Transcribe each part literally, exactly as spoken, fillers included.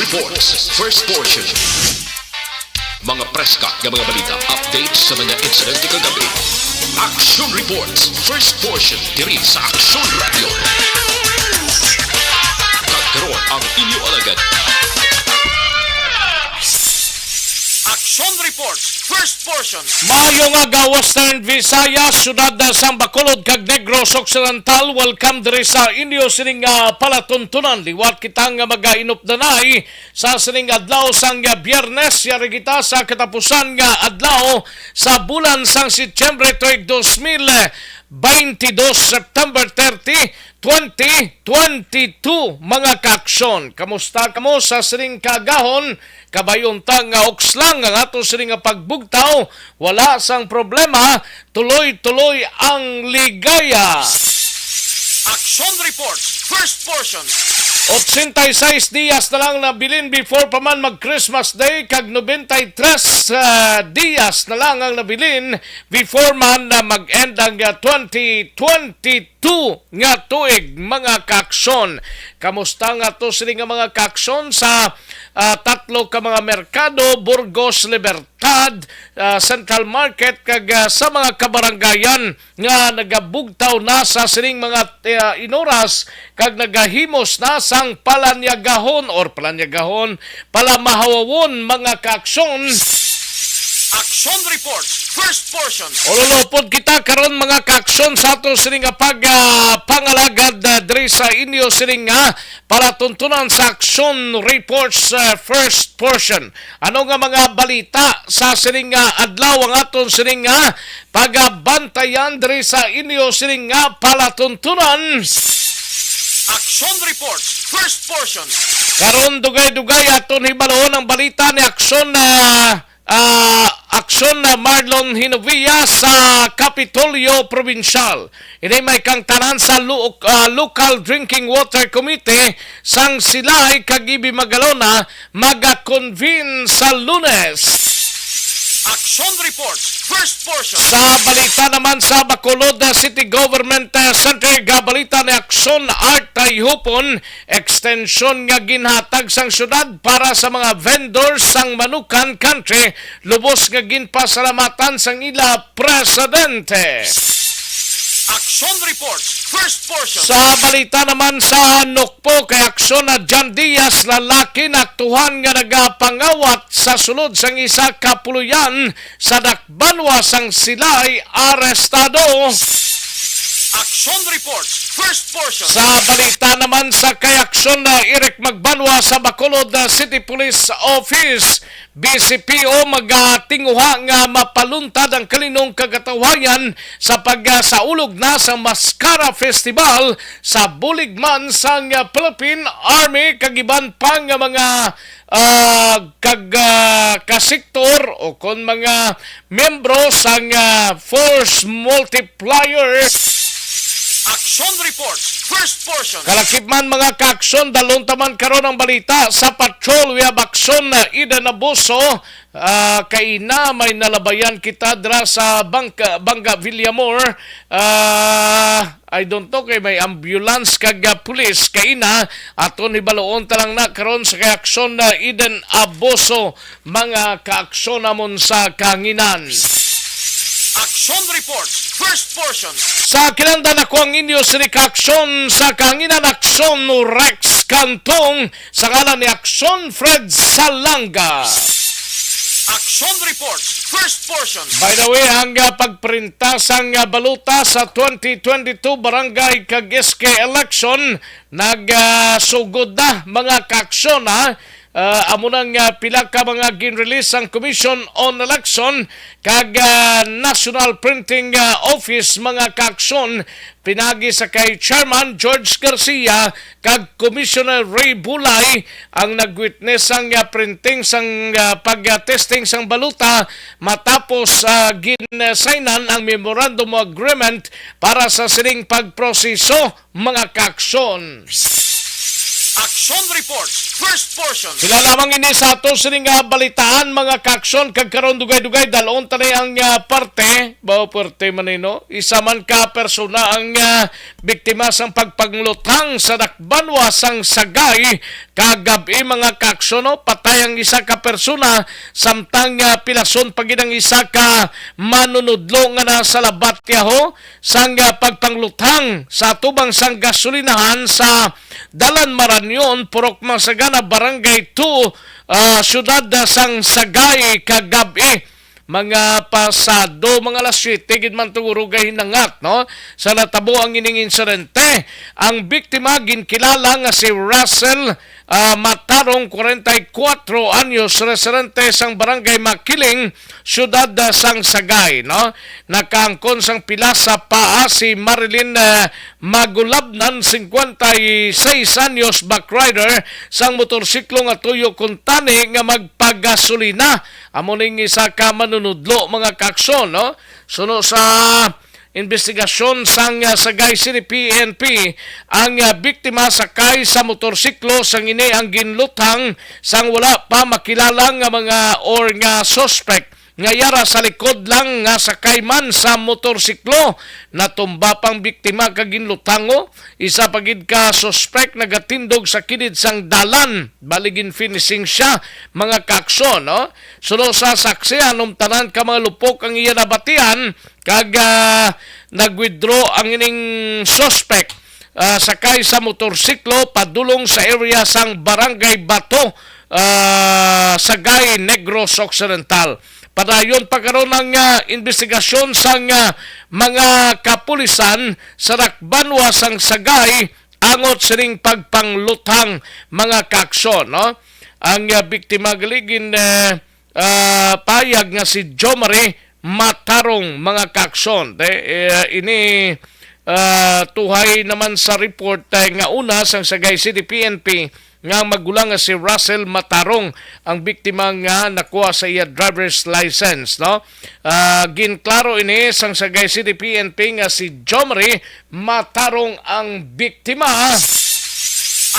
Reports, first portion. Mga preska nga mga balita, updates sa mga insidente kagabi. Action Reports, first portion, diri sa Action Radio. Kag karon ang inyo alagad. Action Reports, first portion. Maayo nga aga, Western Visayas, syudad sang Bacolod kag Negros Occidental. Welcome diri sa inyo sining, ah, palatuntunan. Liwat kita nga magainupdanay sa sining adlaw sang Biyernes. Yari kita sa katapusan nga adlaw sa bulan sang Setyembre tuig dos mil baynte dos, September thirty, twenty twenty-two, mga kaaksyon. Kamusta kamo sa sining kaagahon? Kabay-on ta nga ukslang ang ato sining nga pagbugtaw, wala sang problema, tuloy-tuloy ang ligaya. Action Reports, first portion. Ochenta y seis diyas na lang nabilin before pa man mag Christmas Day, kag nobenta y tres, ah, diyas na lang ang nabilin before man na mag-end ang, ah, twenty twenty-two nga tuig, mga kaaksyon. Kamusta nga to sini nga mga kaaksyon sa, ah, tatlo ka mga merkado, Burgos, Libertad, ah, Central Market, kag, ah, sa mga kabarangayan nga nagabugtaw na sa sining mga, ah, inoras kag nagahimos na sang palanyagahon or palanyagahon, palamahawon, mga kaaksyon. Action Reports, first portion. Ululupod kita karon, mga kaaksyon, sa ato sini nga pag, ah, pangalagad, ah, diri sa inyo sini nga palatuntunan sa Action Reports, ah, first portion. Ano nga mga balita sa sining, ah, adlaw ang aton sining, ah, pagabantayan diri sa inyo sining, ah, palatuntunan? Action Reports, first portion. Karon, dugay-dugay aton hibaluon ang balita ni Aksyon, ah, ah, Aksyon na Marlon Hinovia sa Kapitolyo Probinsyal. Ini may kangtanan sa lu-, ah, Local Drinking Water Committee sang Silay kag Ibi Magalona maga-convene sa Lunes. Action Reports, first portion. Sa balita naman sa Bacolod, ah, City Government, ah, Center, gabalita ni Aksyon Art Tayhupon, extension nga ginhatag sang syudad para sa mga vendors sang Manukan Country, lubos nga ginpasalamatan sang ila presidente. Action Reports, first portion. Sa balita naman sa Nokpo, kay Aksyon na John Diaz, lalaki na aktuhan nga nagapangawat sa sulod sang isa ka puloy-an sa Dakbanwa sang Silay, arestado. Action Reports, first portion. Sa balita naman sa kay Aksyon na Eric Magbanwa sa Bacolod, ah, City Police Office, B C P O, magatinguha nga mapaluntad ang kalinong kagatawhayan sa pagsaulog na sa Mascara Festival sa bulig man sang Philippine Army kag iban pa nga mga, ah, kag, ah, kasektor o kon mga miyembro sang, ah, Force Multiplier. Action Reports, first portion. Kalakip man, mga kaaksyon, dalon ta man karon ang balita sa patrol. We have Aksyon na Eden Abuso. Ah, kaina may nalabayan kita dra sa Bangka, Bangka Villamor. Ah, I don't know kay may ambulance kag, ah, pulis kaina. Aton hibaluon ta lang na karon sa kay Aksyon na Eden Abuso, mga kaaksyon namon sa kahanginan. Action Reports, first portion. Sa kinahanglan ako ang inyo sini ka aksyon sa kahanginan, Aksyon Rex Cantong, sa ngalan ni Aksyon Fred Salanga. Action Reports, first portion. By the way, ang, ah, pagprinta sang, ah, balota sa twenty twenty-two barangay kag S K election, nag, ah, sugod na, mga kaaksyon, ha? Ah, amo nang, ah, pila ka mga gin-release sang Commission on Election kag, ah, National Printing, ah, Office, mga kaaksyon, pinagi sa kay Chairman George Garcia kag Commissioner Ray Bulay ang nag-witness sang, ah, printing sang, ah, pag-testing sang balota matapos, ah, ginsaynan ang Memorandum of Agreement para sa sining pagproseso, mga kaaksyon. Action Reports, first portion. Sila lamang ini sa ato sining, ah, balitaan, mga kaaksyon, kag karon dugay-dugay dalon ta na ang, ah, parte, ba, parte man ni, no? Isa man ka persona ang, ah, biktima sang pagpanglutang sa dakbanwa sang Sagay kagab-i, mga kaaksyon, no? Patay ang isa ka persona, samtang, ah, pilason pa gid ang isa ka manunudlo nga nasa labat tiyaho sang, ah, pagpangluthang sa atubang sang gasolinahan sa Dalan Marañon, Purok Masagana, Barangay two, ah, siyudad, ah, sang Sagay, kagab-i. Mga pasado, mga alas siyete gid man tungurog ay hinangat, no? Sa natabo ang ining insidente, ang biktima ginkilala nga si Russell, ah, Matarong, kwarenta y kuwatro anyos, residente sang Barangay Makiling, siyudad, ah, sang Sagay, no? Nakaangkon sang pila sa paa si Marilyn, ah, Magulabnan, singkwenta y seis anyos, backrider sang motorsiklo nga tuyo kuntani nga magpagasolina. Amo ning isa ka manunudlo, mga kaaksyon, no? Suno sa investigasyon sang, ah, Sagay City P N P, ang, ah, biktima sakay sa motorsiklo, sang ini ang ginluthang sang wala pa makilala nga mga or nga suspect nga yara sa likod lang nga sakay man sa motorsiklo. Natumba pang biktima kag ginlutango. Isa pa gid ka suspek nagatindog sa kilid sang dalan. Bali, gin-finishing siya, mga kaaksyon, no? Suno sa saksi, anumtanan ka mga lupok ang iya nabatian, kag, ah, nag-withdraw ang ining suspek, ah, sakay sa motorsiklo padulong sa area sang Barangay Bato, ah, Sagay, Negros Occidental. Padayon pa karon ang, ah, investigasyon sang, ah, mga kapulisan sa Dakbanwa sang Sagay angot sining pagpangluthang, mga kaaksyon, no? Ang, ah, biktima gali gin, eh, ah, payag nga si Jomari Matarong, mga kaaksyon. Te, eh, ini, ah, tuhay naman sa report, eh, nga una sang Sagay City P N P nga magulang nga si Russell Matarong ang biktima nga nakuha sa iya driver's license, no? Ah, ginklaro ini sang Sagay City P N P nga si Jomari Matarong ang biktima.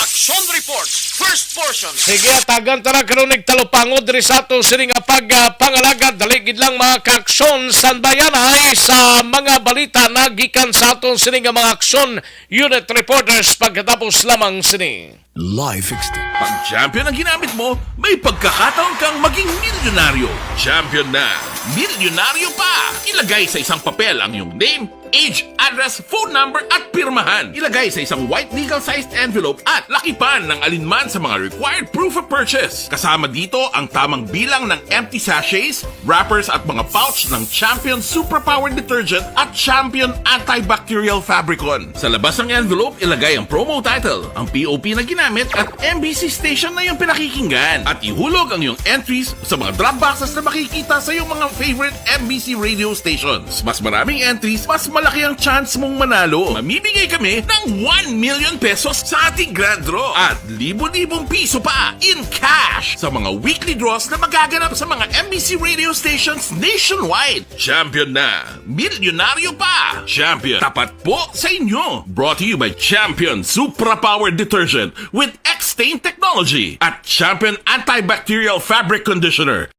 Action Report, first portion. Sige, atagan ta na karon nig talupangod diri sa ato sini nga pag, ah, pangalagad. Dali gid lang, mga kaaksyon, sanbayanay sa mga balita na gikan sa aton sini nga mga aksyon unit reporters pagkatapos lamang sini. Life Extend. Pag Champion ang ginamit mo, may pagkakataon kang maging milyonaryo. Champion na, milyonaryo pa! Ilagay sa isang papel ang iyong name, age, address, phone number, at pirmahan. Ilagay sa isang white legal-sized envelope at lakipan ng alinman sa mga required proof of purchase. Kasama dito ang tamang bilang ng empty sachets, wrappers, at mga pouch ng Champion Superpower Detergent at Champion Antibacterial Fabricon. Sa labas ng envelope, ilagay ang promo title, ang P O P na ginamit, at M B C station na iyong pinakikinggan. At ihulog ang iyong entries sa mga drop boxes na makikita sa iyong mga favorite M B C radio stations. Mas maraming entries, mas malaki ang chance mong manalo. Mamimigay kami ng one million pesos sa ating grand draw at libo-libong piso pa in cash sa mga weekly draws na magaganap sa mga M B C radio stations nationwide. Champion na! Milyonaryo pa! Champion, tapat po sa inyo! Brought to you by Champion Supra Power Detergent with X-Stain Technology at Champion Antibacterial Fabric Conditioner.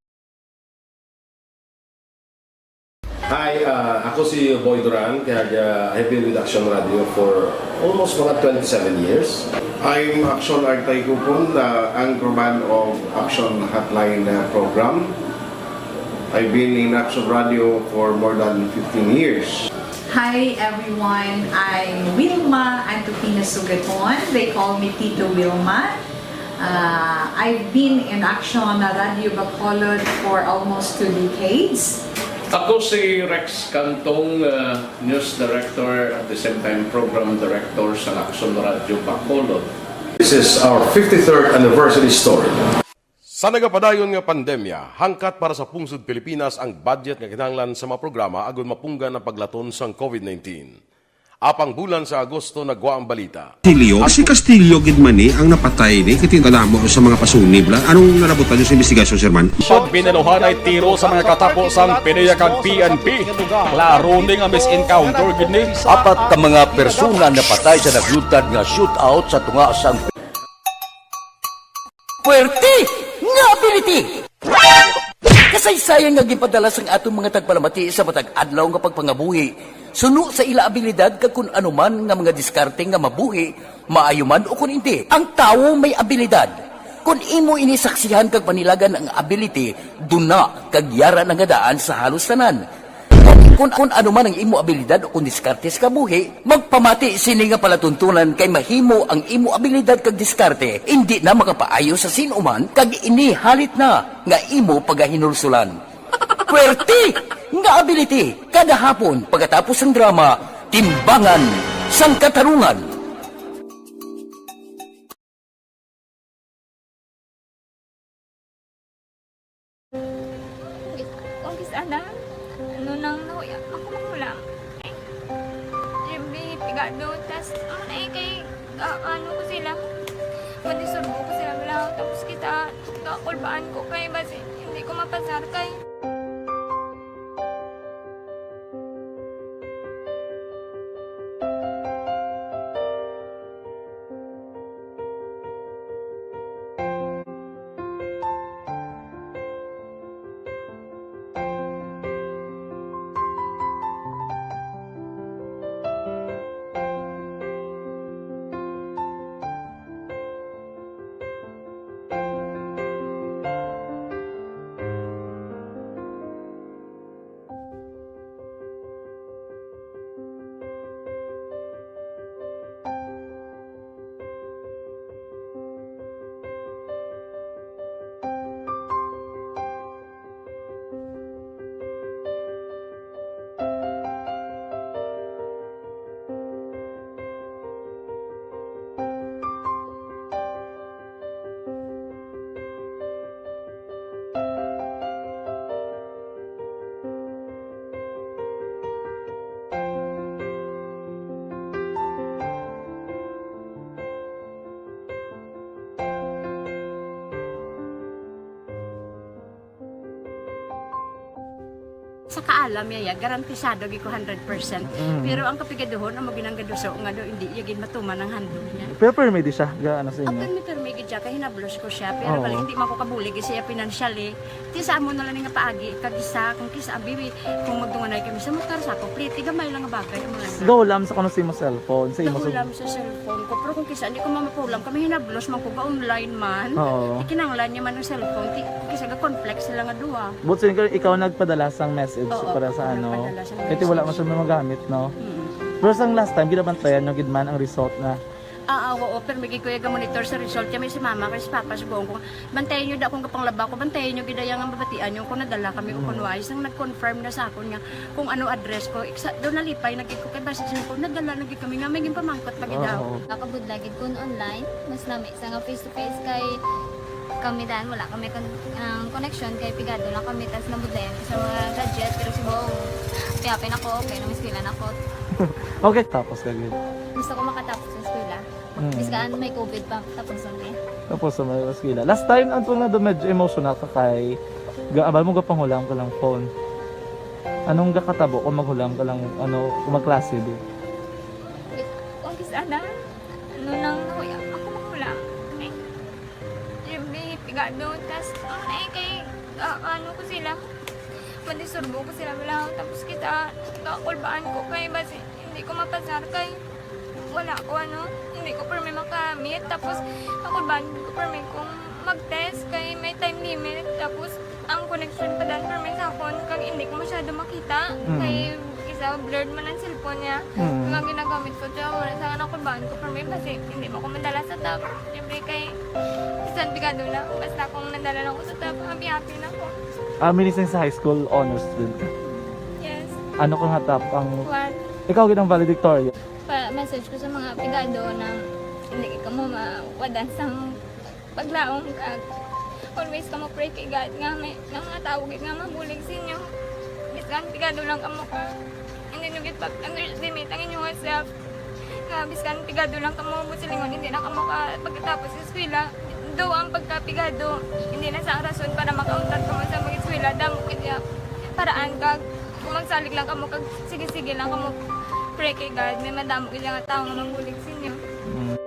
Hi, ah, ako si Boy Duran, kag, ah, I've been with Action Radio for almost mga twenty-seven years. I'm Action Artay Kupon, the anchorman of Action Hotline, ah, program. I've been in Action Radio for more than fifteen years. Hi everyone, I'm Wilma Antupina Sugaton. They call me Tito Wilma. Uh, I've been in Action Radio Bacolod for almost two decades. Ako si Rex Cantong, uh, news director, at the same time program director sa Action Radio Bacolod. This is our fifty-third anniversary story. Sa nagapadayon nga pandemya, hangkat para sa pungsod Pilipinas ang budget nga kinahanglan sa mga programa agud mapunggan ang paglaton sang COVID nineteen. Apang bulan sa Agosto nagwa ang balita. Castillo, si Castillo gid man ni ang napatay ni, kay kadamo sa mga pasunib la. Anong nalabutan niyo sa investigasyon, Sir Man? Pagbinaluhan ay tiro sa mga katapo sang PDEA kag P N P. Klaro ni nga mis-encounter gid ni. Apat ka mga persona napatay sa naglutad nga shootout sa tunga sang Puwerte nga ability! Kasaysayan nga ginpadala sang aton mga tagpalamati sa matag adlaw nga pagpangabuhi Suno sa ila abilidad kag kun ano man nga mga diskarte nga mabuhi, maayo man o kun indi, ang tawo may abilidad. Kun imo ini saksihan kag panilagan ang ability, duna kag yara na nga daan sa halos tanan. Kun, kun ano man ang imo abilidad o kun diskarte sa kabuhi, magpamati sini nga palatuntunan kay mahimo ang imo abilidad kag diskarte indi na makapaayo sa sin-o man kag ini halit na nga imo pagahinulsulan. Pwerte nga ability kada hapon pagkatapos sang drama, Timbangan sang Katarungan. Kung kis-, kung kis-, ana, ano nang nahuya, ako mahulam. Eh, yung pigado, tas, ano na eh, kay, ah, ano ko sila, madisurbo ko sila, wala, tapos kita, kakulbaan ko kay, basi, hindi ko mapasar kay. Sa kaalam niya, ya, garantisado gid ko hundred percent. Mm. Pero ang kapigaduhon, amo ginang gaduso nga daw hindi iya gid matuman ang handog niya. Pero permi di siya, ga-, ano sa inyo? Open mi, permi gid siya, kay hinablos ko siya. Pero Oo. Bali, hindi man ko kabulig siya financially. Ti sa amo na lang nga paagi, kag isa, kung kisa, abi, kung magdunganay kami sa motor, sa kumpleto, gamay lang nga bagay, amo lang. Gahulam sa kuno sa imo cellphone, sa imo sa Gahulam sa cellphone ko. Pero kung kisa, hindi ko mamapulam, kami hinablos man ko, ga-online man. Oo. Ikinanglan niya man ang cellphone, ti, kung kisa, ga-conflict sila nga duha. But so, ikaw, ikaw nagpadala sang message Oo, para sa ako ano? Nagpadala sang Kaya ti wala message. Man siya magamit, no? Mm. Pero sang last time, ginabantayan nyo gid man ang result na Ah, ah, oo, pero may gid ko iya ga-monitor sa result. Kaya may si mama, kay si papa, sugoon ko, bantayan nyo da kung kapanglaba ko, bantayan nyo gid ang babatian nyo kung nadala kami o Mm. kung wais. Nang nag-confirm na sa akon nga kung ano address ko, iksa, daw nalipay na gid ko kay basi siya ko, nadala na gid kami nga may ginpamangkot pa gid Oo. Ako budlay gid kun online, mas lami sa nga face to face kay kami dan wala kami kon-, ang connection kay pigado lang kami tas nabudlayan ko sa mga gadget pero subong piyapin ako okay na may eskwela na ko. Okay, tapos ka gid. Gusto ko makatapos sa eskwela. Mm. Bisan may covid pa, tapos ang eh. Tapos sa may eskwela. Last time, ang tunga do medyo emotional ka kay gaabal mo gapanghulam ka lang phone. Anong gakatabo kung maghulam ka lang, ano, kung magklase, di? Kung kis-, ana, ano nang nahuya, ako mahulam. Eh, yung may pigado, tas, ano na eh, kay, ah, ano ko sila, madisurbo ko sila, wala, tapos kita, kakulbaan ko kay, basi, hindi ko mapasar kay, wala ko, ano, hindi ko permi makamit. Tapos, ako ba, hindi ko permi kung mag-test kay may time limit. Tapos, ang connection pa dan permi sa akon, kag hindi ko masyado makita. Mm. Kay, isa, blurred man ang cellphone niya. Mm. Kag ang ginagamit ko, siya, wala sa akin, ako ba, ko permi, kasi hindi mo ko madala sa top. Siyempre, kay, bisan pigado na, basta kung nadala lang ko sa top, happy-happy na ko. Ah, meaning sa high school, honor student ka? Yes. Ano ka nga top ang One. Ikaw gid ang valedictorian? Pa-message ko sa mga pigado na hindi ka mo mawadan sang paglaom kag always ka mo pray kay God nga may nga mga tawo gid nga mabulig sa inyo. Bisan pigado lang kamo ka hindi nyo gid pag-underestimate ang inyong self. Nga bisan pigado lang kamo mo silingon hindi na kamo ka pagkatapos sa eskwela. Do ang pagkapigado hindi na sa rason para makauntat kamo sa mag-eskwela. Damo gid ya paraan kag kung magsalig lang kamo kag sige-sige lang kamo pray kay God, may madamo gid nga tawo nga mabulig sa inyo. Mm.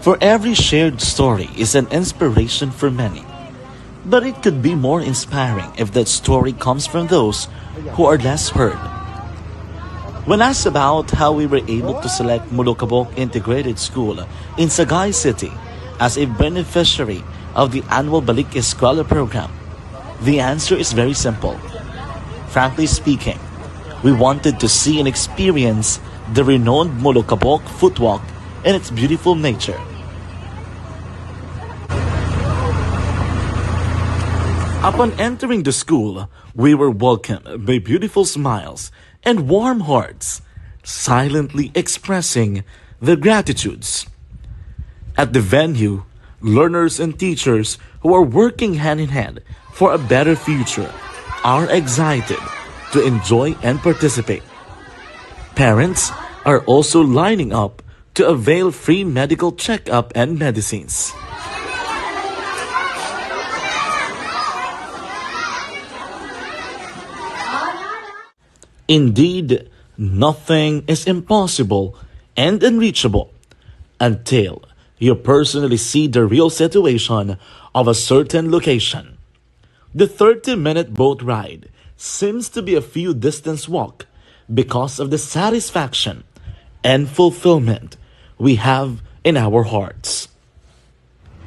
For every shared story is an inspiration for many. But it could be more inspiring if that story comes from those who are less heard. When asked about how we were able to select Molokabok Integrated School in Sagay City as a beneficiary of the annual Balik Eskwela program, the answer is very simple. Frankly speaking, we wanted to see and experience the renowned Molokabok Footwalk and its beautiful nature. Upon entering the school, we were welcomed by beautiful smiles and warm hearts, silently expressing their gratitudes. At the venue, learners and teachers who are working hand in hand for a better future are excited to enjoy and participate. Parents are also lining up to avail free medical checkup and medicines. Indeed, nothing is impossible and unreachable until you personally see the real situation of a certain location. The thirty-minute boat ride seems to be a few distance walk because of the satisfaction and fulfillment we have in our hearts.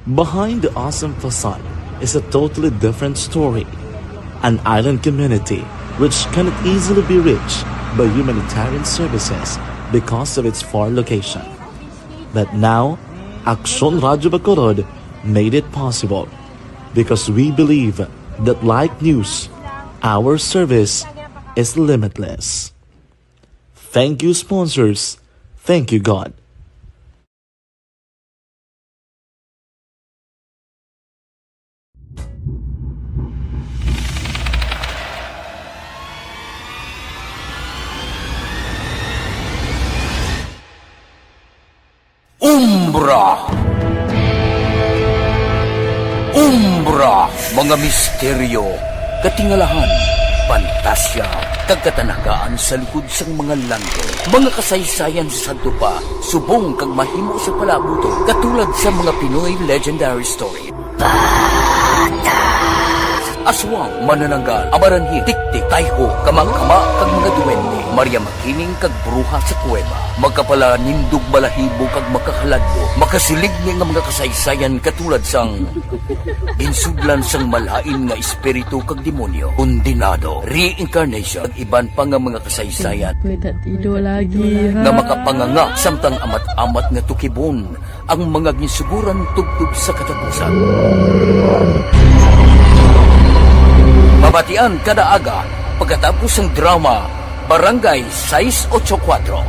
Behind the awesome facade is a totally different story. An island community which cannot easily be reached by humanitarian services because of its far location. But now, Aksyon Radyo Bacolod made it possible because we believe that, like news, our service is limitless. Thank you, sponsors. Thank you, God. Umbra. Umbra, mga misteryo, katingalahan, pantasya, kag katanagaan sa likod sang mga langit. Mga kasaysayan sa sadto pa, subong kag mahimo sa palabuton, katulad sa mga Pinoy legendary story. Aswang, manananggal, amaranhit, tiktik, tayho, kamakama, kag mga duwende. Maria Makining kag bruha sa kuweba. Makapalanindog balahibo kag makakaladlok. Makasiling ni nga mga kasaysayan katulad sang ginsudlan sang malain nga espiritu kag demonyo, kondenado, reincarnation, kag iban pa nga mga kasaysayan May tatido lagi, ha? nga makapanganga samtang amat-amat nga tukibon ang mga ginsuguran tubtob sa katapusan. Mabatian kada aga pagkatapos sang drama Barangay sais ocho kuwatro.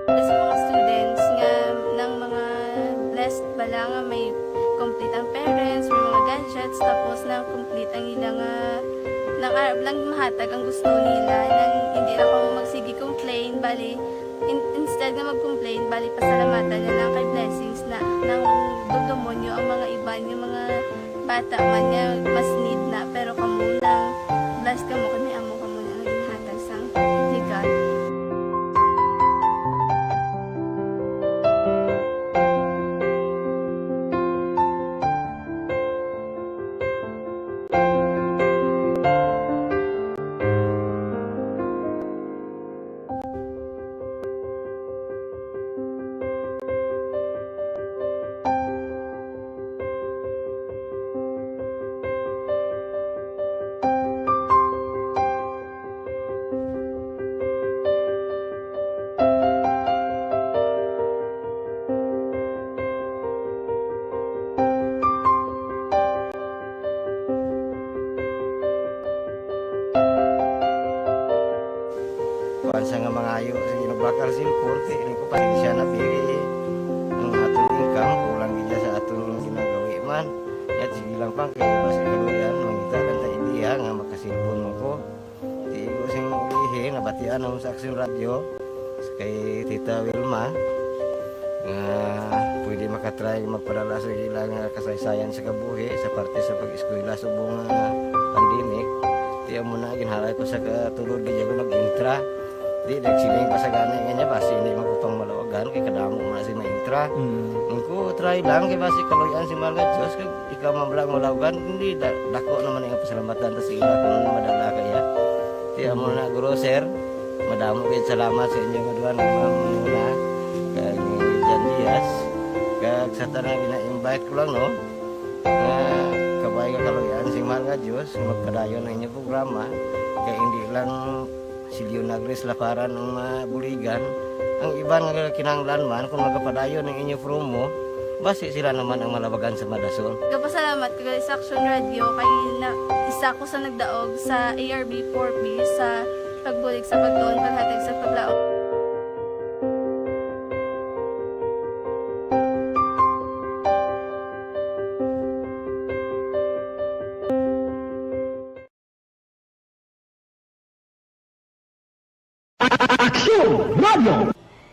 Sa mga students nga nang mga blessed bala nga may complete ang parents, may mga gadgets, tapos nang complete ang ila nga nang arab lang mahatag ang gusto nila, nang hindi na ko magsige complain, bali, in- instead nga mag-complain, bali, pasalamatan na lang kay blessings na nang dugdumonyo ang mga iban nga mga bata man nga mas need na, pero kamo lang, blessed kamo kay may amo kamo na nga ginhatag sang ni God. Kuan sa nga mangayo, sige, nagbakal sa import, eh, ini ko pasensya na, pili, eh. Ang aton income, kulang gid sa aton ginagawi man. Yat, sige lang, pang, kay basi kaluyan, mangita lang ta idea nga makasilpon mo ko. Di ko sing ulihi, nabatian ako sa Aksyon Radyo, kay Tita Wilma, nga pwede makatry magpadala sa ila nga kasaysayan sa kabuhi sa parte sa pag-eskwela subong nga pandemic. Di Muna, ginhalay ko sa katulod, di ako nag-intra. Di, nagsiling pa sa gani nga niya, basi hindi man ko pang malawagan, kay kadamo mo na si ma-intra. Mm. Ang ko, try lang, kay basi kaluyan si Mahal nga Diyos, kag ikaw man lang malawagan, hindi, da-, dako naman ang pasalamatan ta sa ila kung madala kaya. Kaya mo na, guro, sir, madamo kayo salamat sa inyo nga duha, nga muna, kag Jan Diaz, kag sa tanan, gina-invite ko lang, no? Nga kabay nga kaluyan sing Mahal nga Diyos, magpadayon ang inyong programa, kay hindi lang si Leonagris Laparan ang mabuligan, ang iban nga kinahanglan man, kung magapadayon ang inyong promo, basi sila naman ang malabagan sa madasol. Gapasalamat ko sa Action Radio, kay na, isa ko sa nagdaog sa A R B four B sa pagbulig sa pagtuon, paghatag sa paglaom. Aksyon Radio!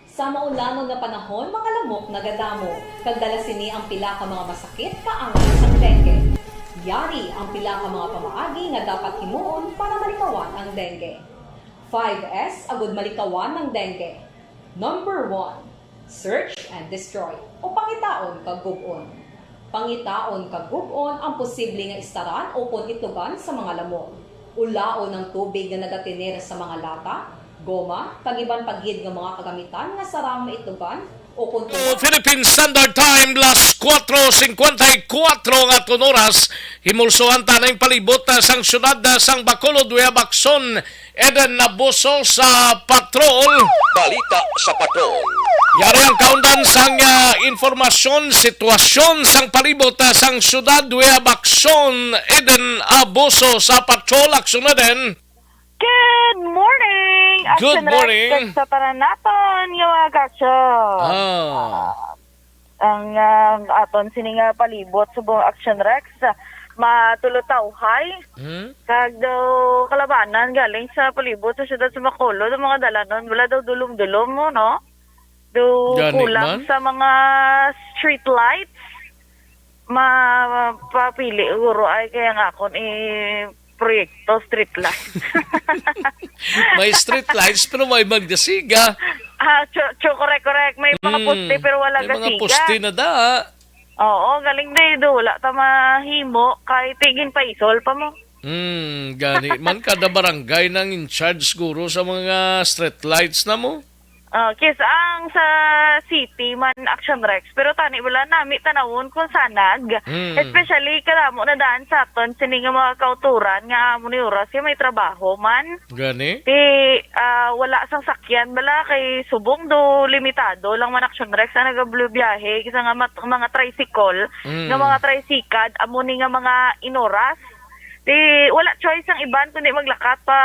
Sa maulanon nga panahon, mga lamok nagadamo, kag dala sini ang pila ka mga masakit kaangay sang dengue. Yari ang pila ka mga pamaagi nga dapat himuon para malikawan ang dengue. Five S agud malikawan ang dengue. Number one, search and destroy, o pangitaon kag gub-on. Pangitaon kag gub-on ang posible nga istaran ukon itlogan sa mga lamok. Ulaon ang tubig nga nagatener sa mga lata, goma, kag iban pa gid nga mga kagamitan nga sarang maitlogan ukon Philippine Standard Time, las kuwatro singkwenta y kuwatro nga aton oras. Himulsohan ta ning palibot, ah, sang siyudad, ah, sang Bacolod. We have action. Eden Abuso sa patrol. Balita sa patrol. Yari ang kaundan sang, ah, informasyon, sitwasyon sang palibot, ah, sang siyudad. We have action. Eden Abuso sa patrol. Action, Eden. Good morning, Good Action Rex, morning. Kag sa tanan naton nga mga kacho. Ah. Ang, ah, aton sini nga palibot subong Action Rex, ah, matulutawhay. Hmm? Kag daw kalabanan galing sa palibot sa siyudad sa Bacolod, ang mga dalanon, wala daw dulom-dulom mo, no? Daw Gani kulang man? Sa mga street lights. Mapapili, guro, ay kaya nga akon i-proyekto, street lights. May street lights, pero may magdasiga. Ah, cho-, cho-, correct, correct. May mga Hmm. poste, pero wala May mga gasiga. Poste na da. Oo, galing day do. Wala ta mahimo kay tigin paisol pa mo. Hmm, gani man, kada barangay nang in charge siguro sa mga street lights na mo. Ah, kis ang sa city man, Action Rex, pero tani wala nami tanawon kung sanag. Hmm. Especially kadamo na daan sa aton sini nga mga kauturan nga amo ni oras kay may trabaho man. Gani? Ti, ah, wala sang sakyan bala kay subong do limitado lang man, Action Rex, ang nagabiyahe, kis ang mga, mga tricycle Mm. nga mga tricycad, amo ni nga mga inoras. Ti, wala choice ang iban kundi maglakat pa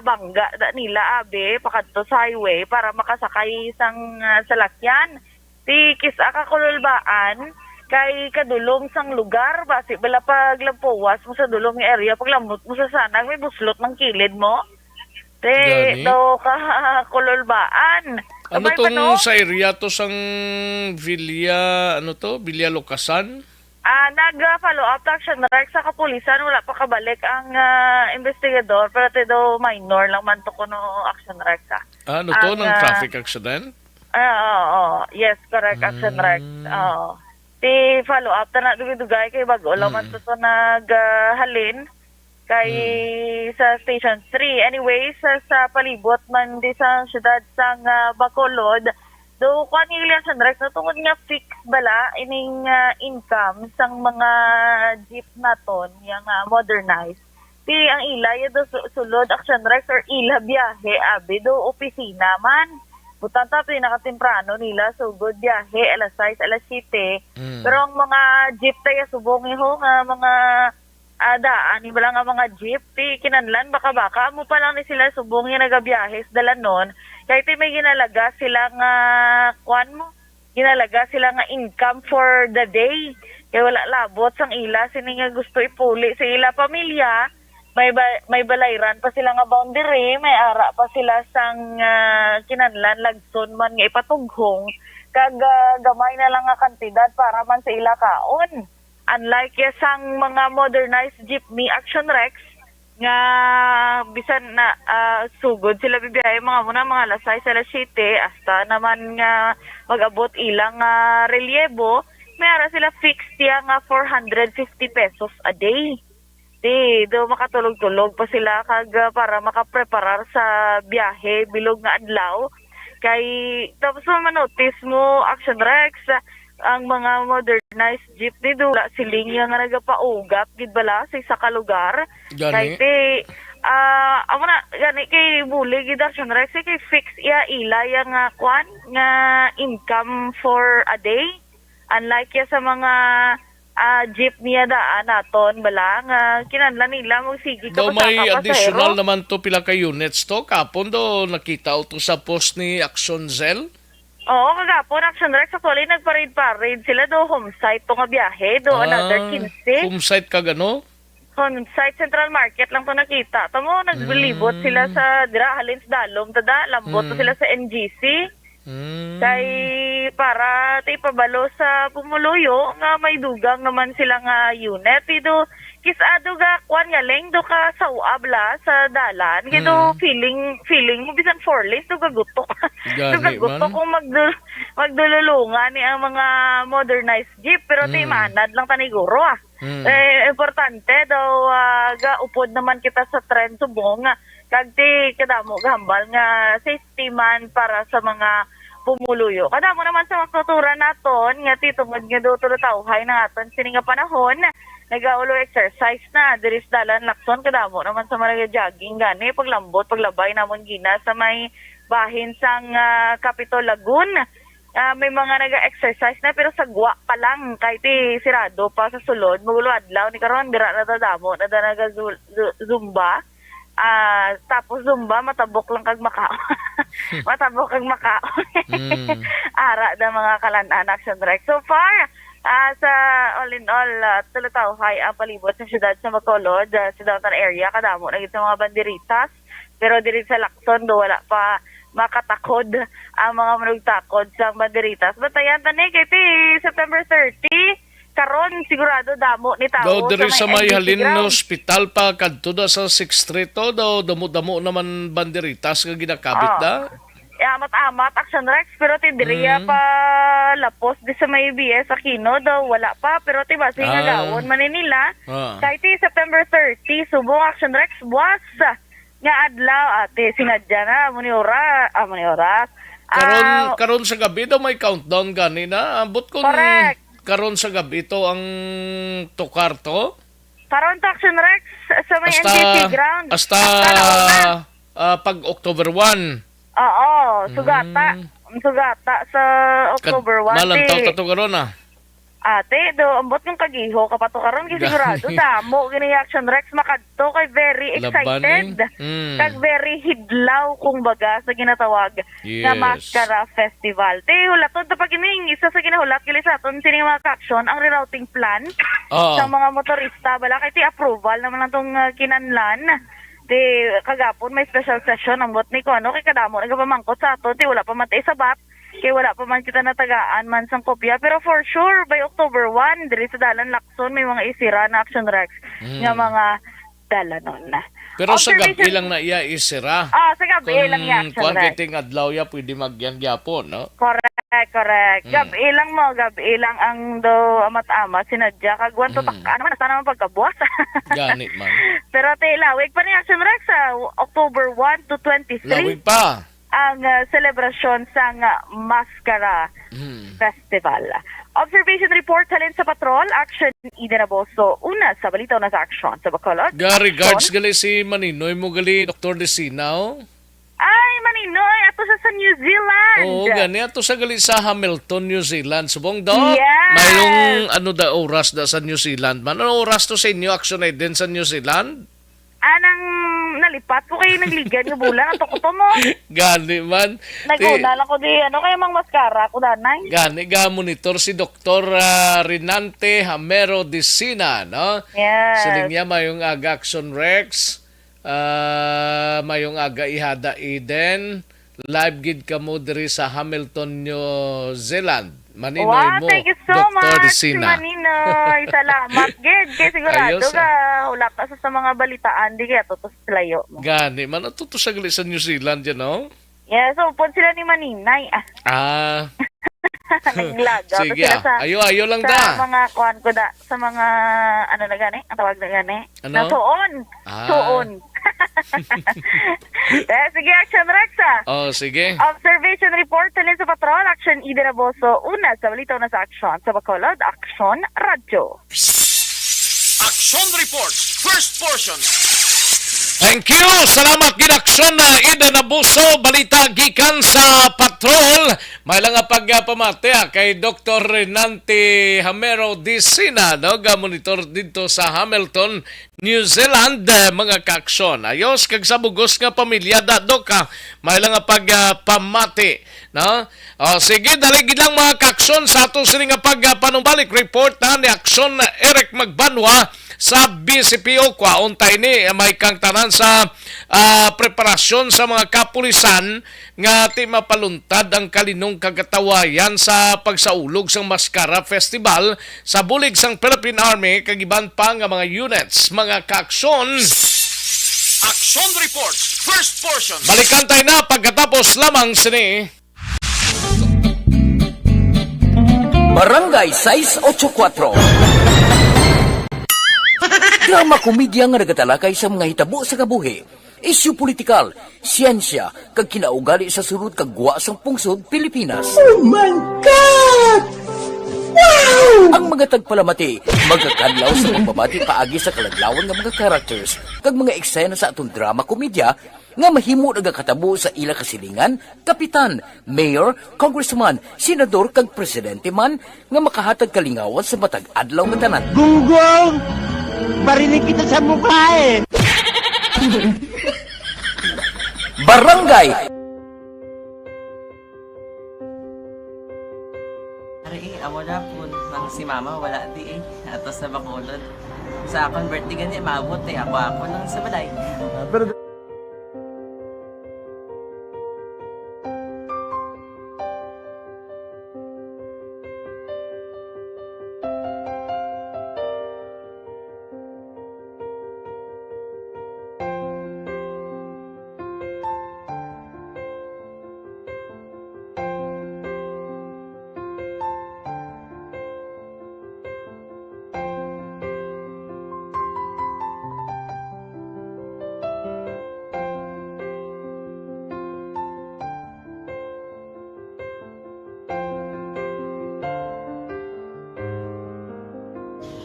bangga da nila, abi, pakadto sa highway para makasakay sang, ah, salakyan. Ti, kis-a ka kululbaan, kay kadulom sang lugar, basi bala paglampuwas mo sa dulom nga area, paglamot mo sa sanag, may buslot ng kilid mo. Ti, Gani? daw ka kululbaan. Ano Kabay pa, tong no? sa area to sang Villa, ano to? Villa Lucasan? Ah, nag-follow up, Action Rex, sa kapulisan, wala pa kabalik ang, ah, investigador, pero ti daw minor lang man to kuno, Action Rex, ah. Ano to, Ang, ng ah, traffic accident? Ah, oo, oo. Yes, correct, Action Rex. Mm. Oo. Ti follow up ta na dugay-dugay kay bag-o lang man Mm. to, to nag, ah, halin kay Mm. sa Station three. Anyway, sa, sa palibot man di sa siyudad sang, ah, Bacolod, do kuan nga ilian sa Rex, no, tungod nga fixed bala ining, ah, income sang mga jeep naton, yang, ah, modernized. Ti ang ila ya do su-, sulod, Action Rex, or ila biyahe, abi, do opisina man. Butang ta, pinakatemprano nila sugod biyahe, alas sais, alas siyete. Mm. Pero ang mga jeep tayo subong iho nga mga, ah, daan, iba lang nga mga jeep, ti kinanlan, baka-baka, amo pa lang ni sila subong yung nagabiyahe sa dalanon. Kaya ti may ginalaga sila nga, kwan mo, ginalaga sila nga income for the day. Kay wala labot sang ila sini nga gusto ipuli sa ila pamilya. May ba-, may balayran pa sila nga boundary, may ara pa sila sang, ah, kinanlan lagson man nga ipatughong, kag, ah, gamay na lang nga kantidad para man sa ila kaon. Unlike ya sang mga modernized jeepney, Action Rex, nga bisan na, ah, sugod sila bibiyahe, mga muna, mga alas sais, alas siyete, hasta naman nga mag-abot ilang, ah, relyebo, may ara sila fixed ya nga four hundred fifty pesos a day. Di, do makatulog-tulog pa sila kag, ah, para makapreparar sa biyahe bilog nga adlaw. Kay, tapos mo manotice mo, Action Rex, ang mga modernized jeepney do, wala siling ya nga nagapaugat gid bala sa isa ka lugar. Gani. Kay ti, ah, amo na, gani kay bulig gid, Action Rex, kay fix iya ila ya nga kwan, nga income for a day. Unlike ya sa mga, ah, jeepney ya daan naton bala nga kinahanglan nila magsigi ka Daw pa sa may ka additional pasahero. Naman to, pila ka units to. Kapon do nakita to sa post ni Action Cell. Oo, kagapon, Action Rex, actually, nagparid-parid sila do home site to nga biyahe, do another Ah, quince. Home site kag ano? Home site, Central Market lang to nakita. Tamo, naglibot Mm. sila sa dira, halin sa Dalom, tada, lambot to Mm. sila sa N G C. Mm. Kay para ti ipabalo sa pumuluyo nga may dugang naman sila nga unit. Ti do, kis-a do ga, kwan nga, Leng, do ka sa uab la sa dalan. Kay do Mm. feeling, feeling mo, bisan four lanes, do gagutok. Gani Do gagutok man. Kung magdul-, magdululungan ni ang mga modernized jeep. Pero ti Mm. manad lang taniguro, ah. Mm. Eh, importante daw, ah, ga upod naman kita sa trend subong, ah, kag ti kadamo gahambal nga safety man para sa mga pumuluyo. Kadamo naman sa mga kultura naton nga ti tungod nga daw tulutawhay na aton sini nga panahon, nagaulo exercise na diri sa dalan, Lakson. Kadamo naman sa mga jogging gani, paglambot, paglabay namon gina sa may bahin sang, ah, Capitol Lagoon. Ah, may mga naga-exercise na, pero sa gwa pa lang, kay ti sirado pa sa sulod. Magulo adlaw ni karon, dira na ta damo na da naga zu-, zu-, zumba. Ah, tapos zumba, matabok lang kag makaon. Matabok kag makaon. Mm. Ara da mga kalan-an, Action Rex. So far, ah, sa all in all, ah, tulutawhay ang palibot sa siyudad sa Bacolod, ah, sa downtown area, kadamo na gid sa mga banderitas. Pero diri sa Lakson, do, wala pa makatakod ang mga manugtakod sang banderitas. Bantayan ta ni, kay ti September thirty, karon sigurado damo ni tawo Daw diri sa sa may may N P C halin ground. Hospital pa kadto da sa Sixth Street to, daw damo-damo naman banderitas nga ginakabit Oo. Da. Eh, amat-amat, Action Rex, pero ti diri Mm. pa lapos di sa may B S Aquino, daw wala pa, pero ti basi Ah. nga gawon man ni nila. Ah. Kay ti September thirty, subong, Action Rex, buwas nga adlaw, ate, sinadya na, amo ni ora-, amo ni oras. Karon, Ah, karon sa gabi daw may countdown gani na. Ambot kung Correct. Karon sa gabi to ang tukar to? Karon to, Action Rex, sa may Hasta, N C C ground. Hasta, Hasta na una. Ah, pag October one. Oo, sugata. Mm. Sugata sa Kad-, October one, malantaw ti ta to karon, ah. Ate, do, ambot nga kagiho ka pa to karon, kay sigurado, damo gini, Action Rex, makadto kay very Laban, excited. Eh. Mm. Kag very hidlaw, kung baga, sa ginatawag nga Yes. Mascara Festival. Ti, hulatod ta pa gini, isa sa ginahulat gali sa aton sining mga ka-action, ang rerouting plan Oo. Sa mga motorista, bala, kay ti approval naman lang tong, ah, kinanlan. Ti, kagapon may special session, ambot ni ko, ano, kay kadamo nagapamangkot sa aton, ti wala pa man ti sabat. Kay wala pa man kita natagaan man sang kopya. Pero for sure, by October one, diri sa Dalan Lacson, may mga isira na, Action Rex, Mm. nga mga dalanon. Pero sa Observation gabi lang na iya isira. Ah, sa gabi Kung lang iya, Action kuwan, Rex. Kay ting adlaw ya, pwede magyan gyapon, no? Correct, correct. Mm. Gabi lang mo, gabi lang ang do amat-amat, sinadya. Kag wan, Mm. tutak, ano man, sana man pagkabuwas. Gani man. Pero ti, lawig pa ni, Action Rex, sa October one to twenty-three. Lawig pa. Ang, ah, selebrasyon sang, ah, Mascara Hmm. Festival. Observation report halin sa Patrol, Action Eden Aboso. Una sa balita, una sa aksyon sa Bacolod. Ga, regards Action. Gali si Maninoy mo gali, Doktor Desina, oh. Ay, Maninoy, ato sa, sa New Zealand. Oo, gani, ato sa gali sa Hamilton, New Zealand. Subong, Doc, Yes. Mayong ano da oras da sa New Zealand man? Ano oras to sa inyo, Action Eden, sa New Zealand? Anang nalipat ko kay nagligan nga bulan, ato ko to mo. Gani man. Nag-una Ti- lang ko di, ano, kaya mang mascara ko, danay. Gani, ga-monitor si Doktor, ah, Renante Hamero Dicina, no? Yes. Siling niya, mayong aga, Action Rex. Ah, mayong aga, Ihada Eden. Live gid kamo diri sa Hamilton, New Zealand. Maninoy Wow, mo, thank you so Doktor much, Dicina. Maninoy. Salamat, gid. Kay sigurado Ayos, ka, ah. Wala ka sa, sa mga balitaan, di kaya to, to sa layo mo. Gani, man, ato to siya gali sa New Zealand yan, no? Yes, upod sila ni Maninay. Ah. Ah. Naglagaw to Sige, sila ah. sa, Ayo, ayo lang sa da. mga kuwan ko da, sa mga, ano na gani? Ang tawag na gani? Ano? Nasuon. Ah. Suon. Eh, sige, Action Rex, ah. Oh, sige. Observation report, halin sa patrol, Action Ida Naboso. Una sa balita, una sa aksyon. Sa Bacolod, Action Radyo. Action Report, first portion. Thank you. Salamat gid, Action, ah, Ida Naboso. Balita gikan sa patrol. May lang nga pagpamati, ah, kay Doktor Renante Hamero Dicina, no? Ga-monitor dito sa Hamilton, New Zealand, eh, mga kaaksyon. Ayos, kag sa bugos nga pamilya, da, Dok, ah, may lang nga pag, ah, pamati, no? O, sige, dali gid lang, mga kaaksyon, sa ato sini nga pag, ah, panumbalik report na ni Aksyon Eric Magbanwa sa B C P O. Kwaon ta ini, eh, may kang tanan sa, ah, preparasyon sa mga kapulisan nga ti mapaluntad ang kalinong kagatawayan sa pagsaulog sang Maskara Festival sa bulig sang Philippine Army kag iban pa nga mga units, mga kaaksyon. Action Report, first portion. Balikan tayo na pagkatapos lamang sini. Barangay sais ocho kuatro. Drama komedya nga nagatalakay sa mga hitabo sa kabuhi, isyu politikal, siyensya, kag kinaugali sa sulod kag gwa sang pungsod Pilipinas. Oh my God! Wow! Ang mga tagpalamati magakadlaw sa pagbabati paagi sa kaladlawan nga mga characters kag mga eksena sa aton drama komedya nga mahimo nagakatabo sa ila kasilingan, kapitan, mayor, congressman, senador, kag presidente man nga makahatag kalingawan sa matag adlaw nga tanan. Gunggong! Barinig kita sa mukha eh! Barangay! Ari eh, amo na po nang si mama wala di eh. Ato sa Bacolod. Sa akong birthday gani, maabot eh. Ako, ako lang sa balay. Ah, pero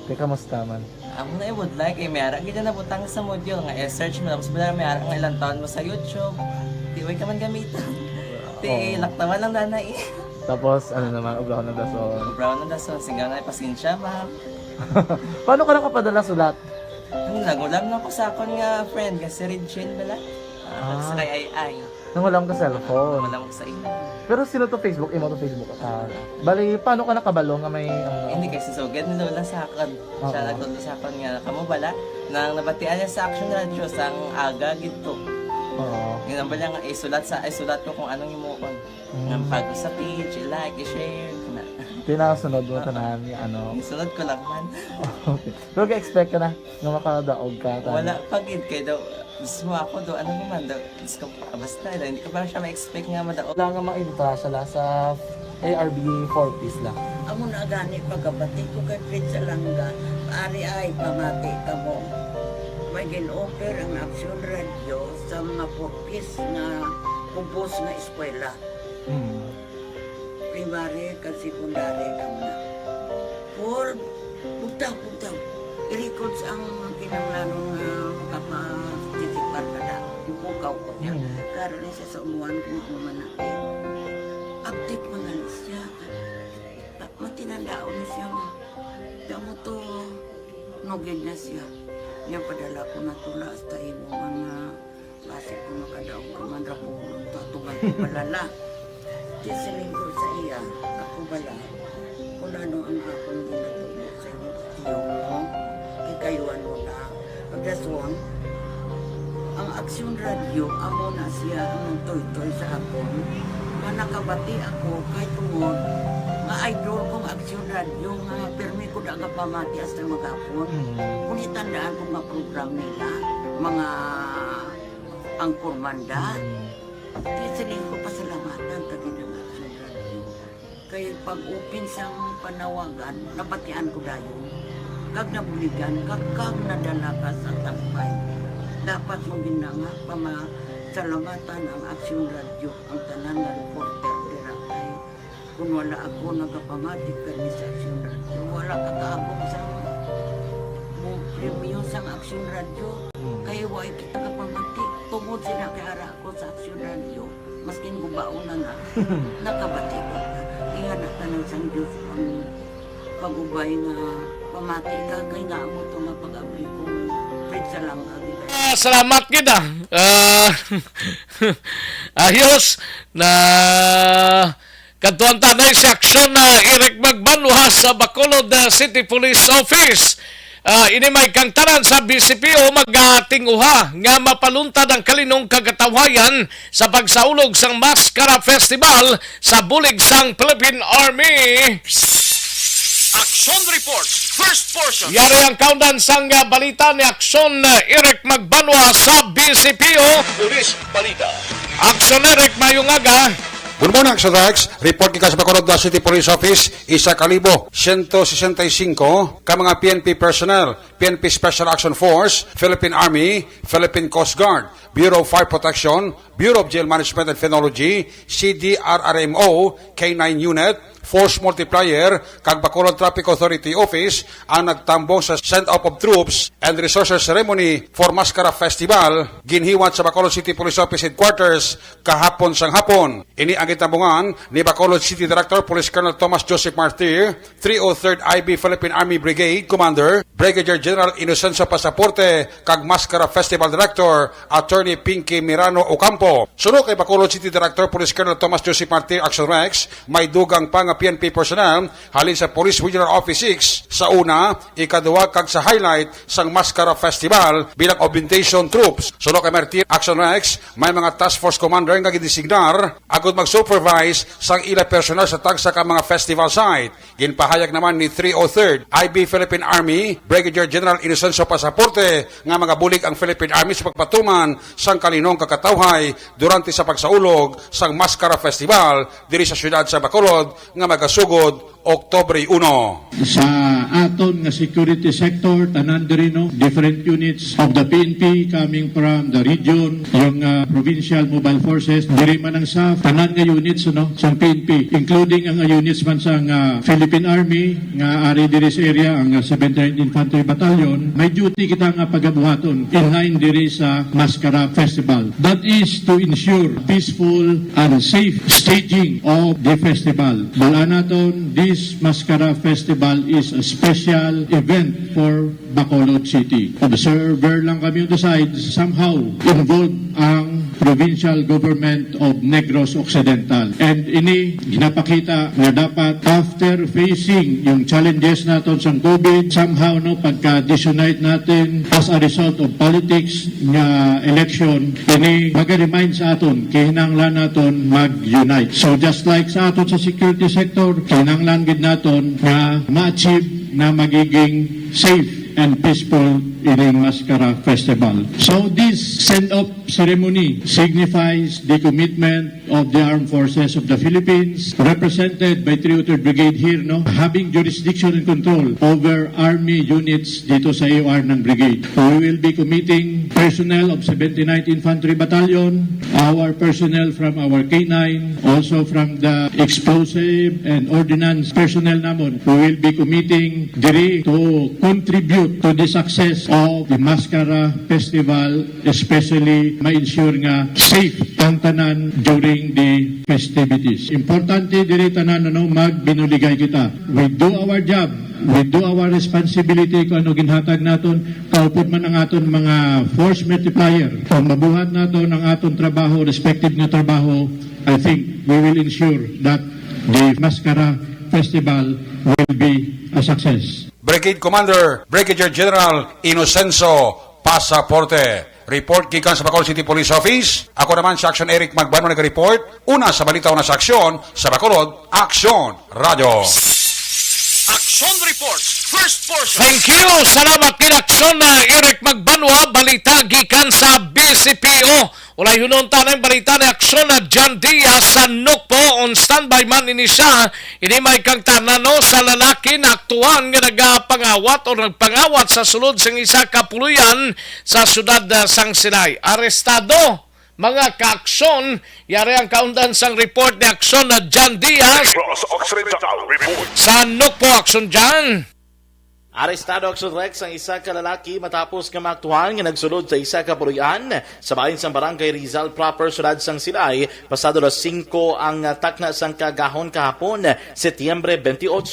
Te, kamusta man? Amo na ibudlay kay may ara gid na butang sa module nga i-search mo, tapos bala may ara nga ilang taon mo sa YouTube. Di way ka man gamiton. Ti Oo. Laktawan lang dana eh. Tapos, ano naman, ubrahon ng dason. Ubrahon ng dason, sigaw na, "Pasensya, ma'am." Paano ka nakapadala sulat? Ano, nagulam na ko sa akon nga friend, nga si Regine bala. Ah, Ah. Sa kay Ay Ay. Nangulam ka cellphone. Nangulam ko sa imo. Pero sino to Facebook? Imo to Facebook? Ah, bali, paano ka nakabalo nga may, ano? Hindi, kay si Sugad ni Lola sa akon. Oo. Siya nagtudlo sa akon nga, kamo bala, nang nabatian niya sa Action Radio, sang aga gid to. Oo. Yun ang bala nga, isulat sa, isulat ko kung anong himuon. Mm. Nga pag sa page, i-like, i-share, na. Tinasunod mo Oo. tanan, ano? Isunod ko lang man. Okay. Pero ga-expect ka na nga makadaog ka, tani? Wala pa gid, kay daw, mismo ako daw, ano naman daw, Diyos ko, ah, basta, daw, hindi ko pa siya ma-expect nga madaog. Wala nga mainta siya la sa A R B four Ps la. Amo na gani, pagkabati ko kay Fred Salanga, ari ay pamati kamo. May gin-offer ang Action Radio sa mga four Ps nga kubos nga eskwela. Mm. Primary kag secondary kamo na. Paul, bugtaw, bugtaw. I-records ang kinahanglanon nga makaparticipar ka na. Ipukaw ko niya. Mm. Karon ni siya sa umuan kung ano man na. Update man gani siya. Matinandaon ni siya nga. Damo to, nugid na siya. Niya padala ko na tula hasta imo nga Basi kung makadaog ka man ra, pulong to, atuman ko balala. Di siling ko sa iya, ako bala, kung ano ang akong ginatubo sa imo, tiyo mo, ikayuan mo na. Pagdason, ang Aksyon Radio, amo na siya ang nagtoytoy sa akon, nga nakabati ako kay tungod Nga idol ko nga Aksyon Radyo nga pirmi ko da nga pamati hasta maghapon. Mm. Kung itandaan ko nga program nila, mga angkormanda, Mm. di siling ko pasalamatan ta gid ang Aksyon Radyo. Kay pag-open sang panawagan, nabatian ko dayon. Kag nabuligan, kag, kag nadala ka sa tampay. Dapat mo gid na nga pamasalamatan ang Aksyon Radyo, ang tanan nga reporter dira kay Kung wala ako nagapamati kani sa Aksyon Radyo, wala ka kaabot sa mo premyo sang Aksyon Radyo. Hmm. Kay wala kita kapamati. Tungod sila kay ara ako sa Aksyon Radyo, maskin gubaon na na, nakabati ko. Kaya na tanang sang Diyos ang pag-ubay nga pamati ka, kay nga amo to nga pag-abli ko. Pwede sa lang, ah, di ba? Ah, salamat gid, ah. Ah, ayos na kadtuan ta na si Aksyon na Eric Magbanwa sa Bacolod, ah, City Police Office. Ah, ini may kang tanan sa B C P O magatinguha nga mapaluntad ang kalinong kagatawhayan sa pagsaulog sang Maskara Festival sa bulig sang Philippine Army. Action Report, first portion. Yari ang kaundan sang, ah, balita ni Aksyon, ah, Eric Magbanwa sa B C P O. Police Balita. Aksyon Eric, mayong aga. Good morning, Aksyon Rex. Report gikan sa Bacolod City Police Office, isa ka libo siyento sesenta y singko ka mga P N P personnel, P N P Special Action Force, Philippine Army, Philippine Coast Guard, Bureau of Fire Protection, Bureau of Jail Management and Phenology, C D R R M O, K nine Unit, Force Multiplier, kag Bacolod Traffic Authority Office ang nagtambong sa send-off of troops and resources ceremony for Maskara Festival, ginhiwat sa Bacolod City Police Office Headquarters kahapon sang hapon. Ini ang gitambungan ni Bacolod City Director Police Colonel Thomas Joseph Martir, three oh third I B Philippine Army Brigade Commander Brigadier General Inocencio Pasaporte, kag Maskara Festival Director Attorney Pinky Mirano Ocampo. Suno kay Bacolod City Director Police Colonel Thomas Joseph Martir, Action Rex, may dugang pa nga P N P personnel halin sa Police Regional Office six sa una, ikaduha, kag sa highlight sang Maskara Festival bilang augmentation troops. Suno kay Martir, Action Rex, may mga task force commander nga gidesignar agud mag-supervise sang ila personnel sa tagsa ka mga festival site. Ginpahayag naman ni three oh third I B Philippine Army Brigadier General Inocencio Pasaporte nga magabulig ang Philippine Army sa pagpatuman sang kalinong kagatawhay durante sa pagsaulog sang Maskara Festival diri sa siyudad sa Bacolod nga magasugod Oktubre uno. Sa aton nga security sector, tanan diri, no, different units of the P N P coming from the region, yung, ah, provincial mobile forces, diri man ang sa tanan nga units, no, sa P N P, including ang units man sa, ah, Philippine Army nga ari diri sa area, ang, ah, seventy-ninth Infantry Battalion, may duty kita nga pagabuhaton in line diri sa Maskara Festival. That is to ensure peaceful and safe staging of the festival. Balaan naton, this Maskara Festival is a special event for Bacolod City. Observer lang kami on the side, somehow involved ang provincial government of Negros Occidental. And ini ginapakita nga dapat, after facing yung challenges naton sa COVID, somehow, no, pagka-disunite natin as a result of politics nga election, ini mag-remind sa aton, kinahanglan naton mag-unite. So just like sa aton sa security sector, kinahanglan gid naton nga ma-achieve na magiging safe and peaceful ining Maskara Festival. So this send-off ceremony signifies the commitment of the Armed Forces of the Philippines, represented by three oh third Brigade here, no, having jurisdiction and control over army units dito sa A O R ng brigade. We will be committing personnel of seventy-ninth Infantry Battalion, our personnel from our K nine, also from the explosive and ordnance personnel namon. We will be committing diri to contribute to the success of the Maskara Festival, especially ma-ensure nga safe ang tanan during the festivities. Importante diri tanan, ano, magbinuligay kita. We do our job, we do our responsibility kung ano ginhatag naton, kaupod man ang aton mga force multiplier. Kung mabuhat naton ang aton trabaho, respective nga trabaho, I think we will ensure that the Maskara Festival will be a success. Brigade Commander Brigadier General Inocencio Pasaporte. Report gikan sa Bacolod City Police Office. Ako naman si Action Eric Magbanwa nag-report. Una sa balita, una sa aksyon, sa Bacolod, Aksyon Radyo. Action Report, first portion. Thank you. Salamat gid, Aksyon, ah, Eric Magbanwa. Balita gikan sa B C P O. Ulay hunonta na ang balita ni Aksyon na John Diaz sa Nukbo. On standby man ini siya. Ini may kagtanano sa lalaki na aktuhan nga nagapangawat o nagpangawat sa sulod sang isa ka puloy-an sa siyudad, ah, sang Silay. Arestado, mga ka-aksyon. Yari ang kaundan sang report ni Aksyon na John Diaz. Negros Occidental Report. Sa Nukbo, Aksyon John. Arestado, Aksyon Rex, ang isa ka lalaki matapos nga maaktuhan nga nagsulod sa isa ka puloy-an sa bahin sang Barangay Rizal Proper, siyudad sang Silay, pasado alas singko ang, ah, takna sang kaagahon kahapon, Setyembre twenty-eight.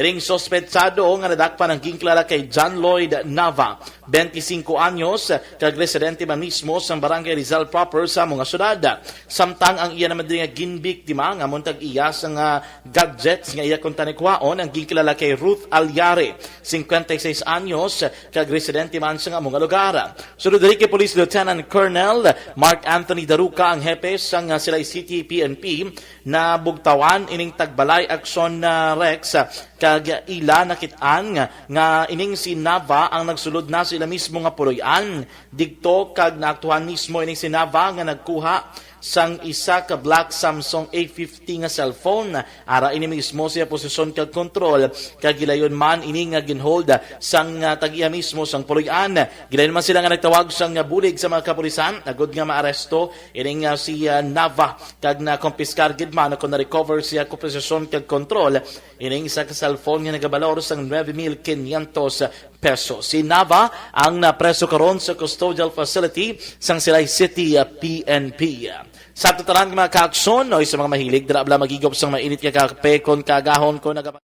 Ining suspetsado nga nadakpan ang ginkilala kay John Lloyd Nava, twenty-cinco anyos, kag residente man mismo sang Barangay Rizal Proper sa amo nga siyudad. Samtang ang iya naman diri nga ginbiktima nga amon tag-iya sang, ah, gadgets nga iya kuntani kuhaon, ang ginkilala kay Ruth Alyare, cincuenta y seis anyos, kag residente man sa amo nga lugar. Sunod diri kay Police Lieutenant Colonel Mark Anthony Daruca, ang hepe sang, ah, Silay City P N P, nabugtawan ining tagbalay, Aksyon, ah, Rex, kag ila nakit-an nga, nga ining si Nava ang nagsulod na sa ila mismo nga puloy-an. Digto kag naaktuhan mismo ining si Nava nga nagkuha sang isa ka black Samsung A fifty nga cellphone. Ara ini mismo siya posisyon kag kontrol, kag gilayon man ini nga ginhold sang, ah, tag-iya mismo sang puloy-an. Gilayon man sila nga nagtawag sang, ah, bulig sa mga kapulisan agud nga maaresto ining, ah, si, ah, Nava, kag nakompiskar gid man o kon na-recover siya ko posisyon kag kontrol ining isa ka cellphone nga nagabalor sang nuebe mil quinientos pesos. Si Nava ang napreso karon sa custodial facility sang Silay City, ah, P N P. Sa tanan nga mga kaaksyon, o sa mga mahilig, dira bala magigop sang mainit nga kape kon kaagahon kon naga-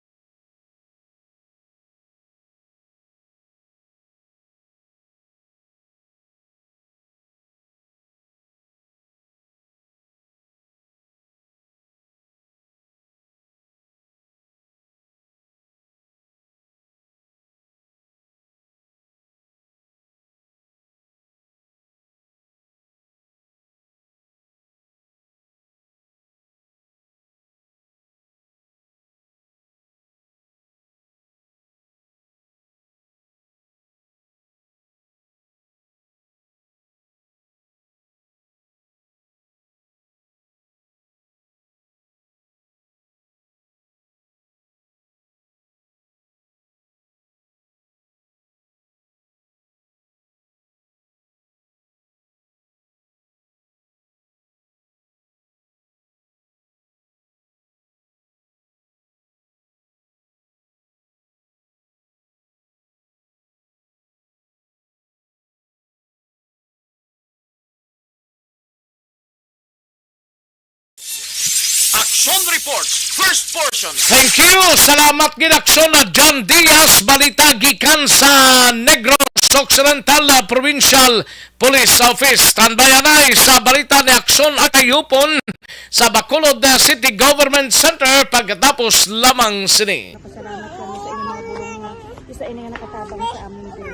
Action Report, first portion. Thank you. Salamat gid, Aksyon na John Diaz. Balita gikan sa Negros Occidental, ah, Provincial Police Office. Standby anay sa balita ni Aksyon Akayupon sa Bacolod, ah, City Government Center pagkatapos lamang sini. Pasalamat kami sa inyong mga bulong nga isa ini nga nakatabang sa amin diri.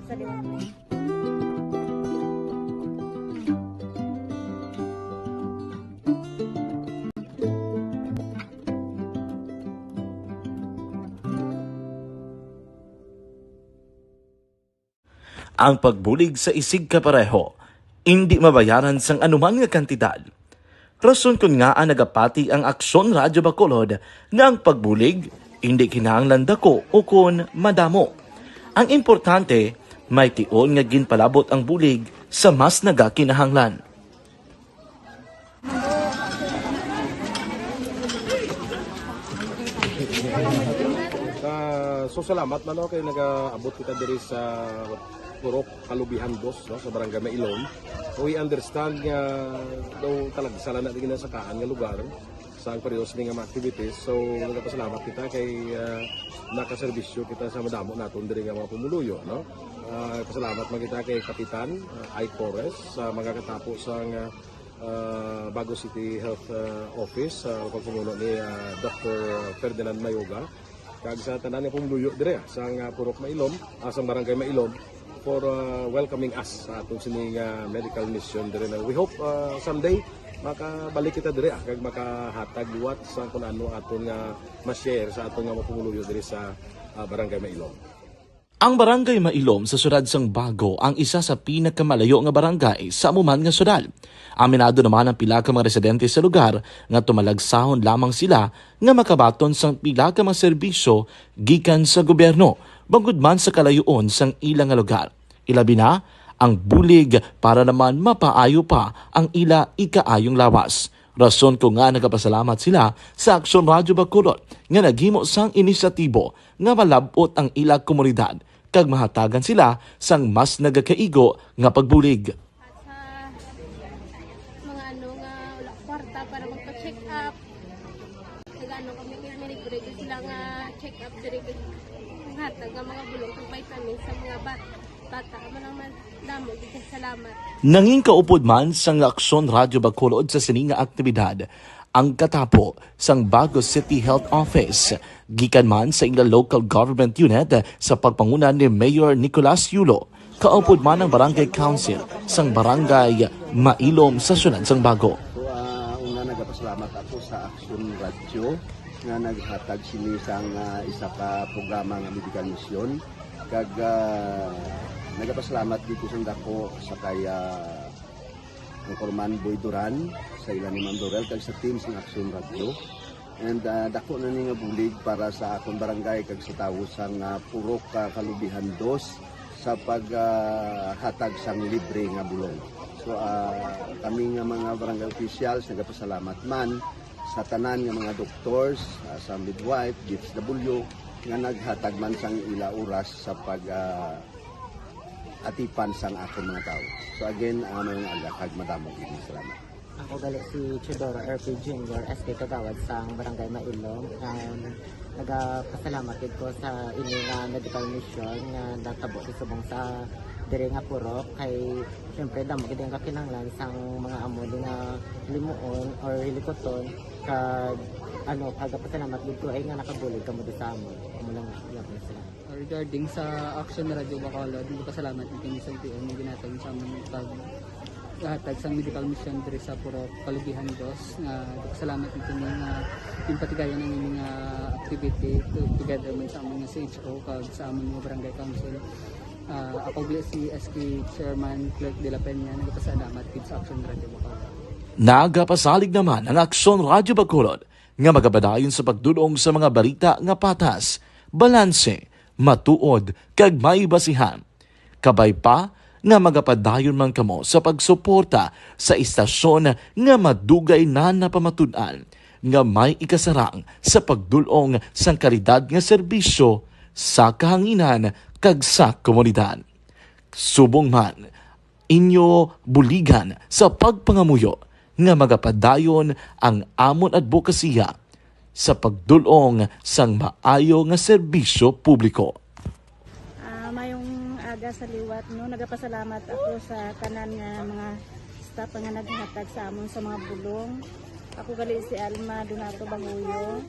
Sa liwanag. Ang pagbulig sa isigkapareho indi mabayaran sang anuman nga kantidad. Rason kon ngaa nagapati ang Aksyon Radyo Bacolod nga ang pagbulig indi kinahanglan dako ukon madamo. Ang importante, may tion nga ginpalabot ang bulig sa mas nagakinahanglan. Ah, so, salamat man, no, kay nagaabot kita diri sa Purok Kalubihan Dos, no, sa Barangay Mailom. We understand nga daw talagsa lang na di ginasakaan nga lugar sa ang pareho sini nga mga activities. So, nagapasalamat kita kay, ah, nakaserbisyo kita sa madamo naton diri nga mga pumuluyo, no? Ah, pasalamat man kita kay Kapitan, ah, Ike Torres sa mga katapo sa nga, ah, Bago City Health, ah, Office, sa pagpamuno ni, ah, Doctor Ferdinand Mayoga. Kag sa tanan nga pumuluyo dire, ah, sa nga Purok Mailom, ah, sa Barangay Mailom, for, uh, welcoming us sa aton sini nga medical mission diri na. We hope, uh, someday makabalik kita diri, ah, kag makahatag liwat sa kung ano aton nga ma-share sa aton nga mga pumuluyo diri sa, uh, Barangay Mailom. Ang Barangay Mailom sa siyudad sang Bago ang isa sa pinakamalayo nga barangay sa amo man nga siyudad. Aminado naman ang pila ka mga residente sa lugar nga tumalagsahon lamang sila nga makabaton sang pila ka mga serbisyo gikan sa gobyerno, bangod man sa kalayoon sang ila nga lugar. Ilabi na ang bulig para naman mapaayo pa ang ila ikaayong lawas. Rason ko nga nagapasalamat sila sa Aksyon Radyo Bacolod nga naghimo sang inisyatibo nga malab-ot ang ila komunidad kag mahatagan sila sang mas nagakaigo nga pagbulig. At sa mga ano nga wala kwarta para magpa-check up, nag-ano kami, kay may libre gyud sila nga check up diri, kay hatag nga mga bulong kag vitamins sa mga bat-, bata. Amo lang man, damo gyud kay salamat. Nangin kaupod man sang Aksyon Radyo Bacolod sa sini nga aktibidad ang katapo sang Bago City Health Office, gikan man sa ila local government unit sa pagpanguna ni Mayor Nicolas Yulo, kaupod man ang Barangay Council sang Barangay Mailom sa siyudad sang Bago. So, ah, una, nagapasalamat ako sa Aksyon Radyo nga naghatag sini sang, ah, isa ka programa nga medical mission. Kag, ah, nagapasalamat dito sa dako sa kay, ah, Anchorman Boy Duran, sa ila ni Ma'am Dorel, kag sa team sang Aksyon Radyo. And, ah, dako na ni nga bulig para sa akon barangay kag sa tawo sang, ah, Purok, ah, Kalubihan Dos sa pag, ah, hatag sang libre nga bulong. So, ah, kami nga mga barangay officials nagapasalamat man sa tanan nga mga doctors, ah, sa midwife, D S W, nga naghatag man sang ila oras sa pag, ah, atipan sang akon mga tawo. So again, ah, mayong aga kag madamo gid nga salamat. Ako gali si Teodoro R P Junior, S K Kagawad sang Barangay Mailom. Um, nagapasalamat gid ko sa ini nga medical mission nga natabo sa subong sa diri nga purok, kay siyempre damo gid ang kakinahanglan sang mga amo di nga limuon or hilikuton, kag ano, kagapasalamat gid ko ay nga nakabulig kamo di sa amo. Amo lang, salamat. Regarding sa Action Radio Bacolod, nagpasalamat kami sa L T O nga ginhatag sa amon pag hatag sang medical mission diri sa Purok Kalubihan Dos. Nga nagpasalamat kami nga ginpatigayon ang ining, ah, activity to-, together man sa amon nga C H O kag sa amon nga barangay council. Ah, ako gali si S K Chairman Clerk de la Peña, nagpasalamat gid sa Action Radio Bacolod. Nagapasalig naman ang Aksyon Radio Bacolod nga magapadayon sa pagdul-ong sa mga balita nga patas, balanse, matuod, kag may basihan. Kabay pa nga magapadayon man kamo sa pagsuporta sa istasyon nga madugay na napamatud-an nga may ikasarang sa pagdul-ong sang kalidad nga serbisyo sa kahanginan kag sa komunidad. Subong man, inyo buligan sa pagpangamuyo nga magapadayon ang amon adbokasiya sa pagdul-ong sang maayo nga serbisyo publiko. Ah, mayong aga sa liwat, no? Nagapasalamat ako sa tanan nga mga staff nga naghatag sa amon sa mga bulong. Ako gali si Alma Donato Banguyo,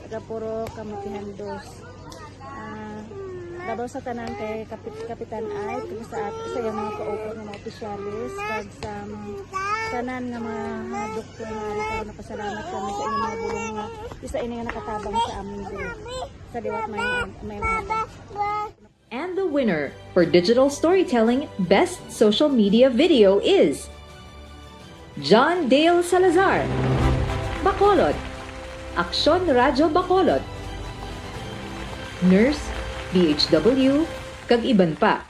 taga Purok Kamutihan Dos. Ah, labaw sa tanan kay Kapit-, Kapitan Ike, kag sa at-, sa iyang mga kaupo nga mga opisyalis, kag sa mga tanan nga mga, mga doktor nga ari karon, napasalamat kami sa inyong mga bulong nga isa ini nga nakatabang sa amin diri. Sa liwat may, may mga And the winner for digital storytelling best social media video is John Dale Salazar, Bacolod, Aksyon Radyo Bacolod, Nurse, D H W, kag iban pa.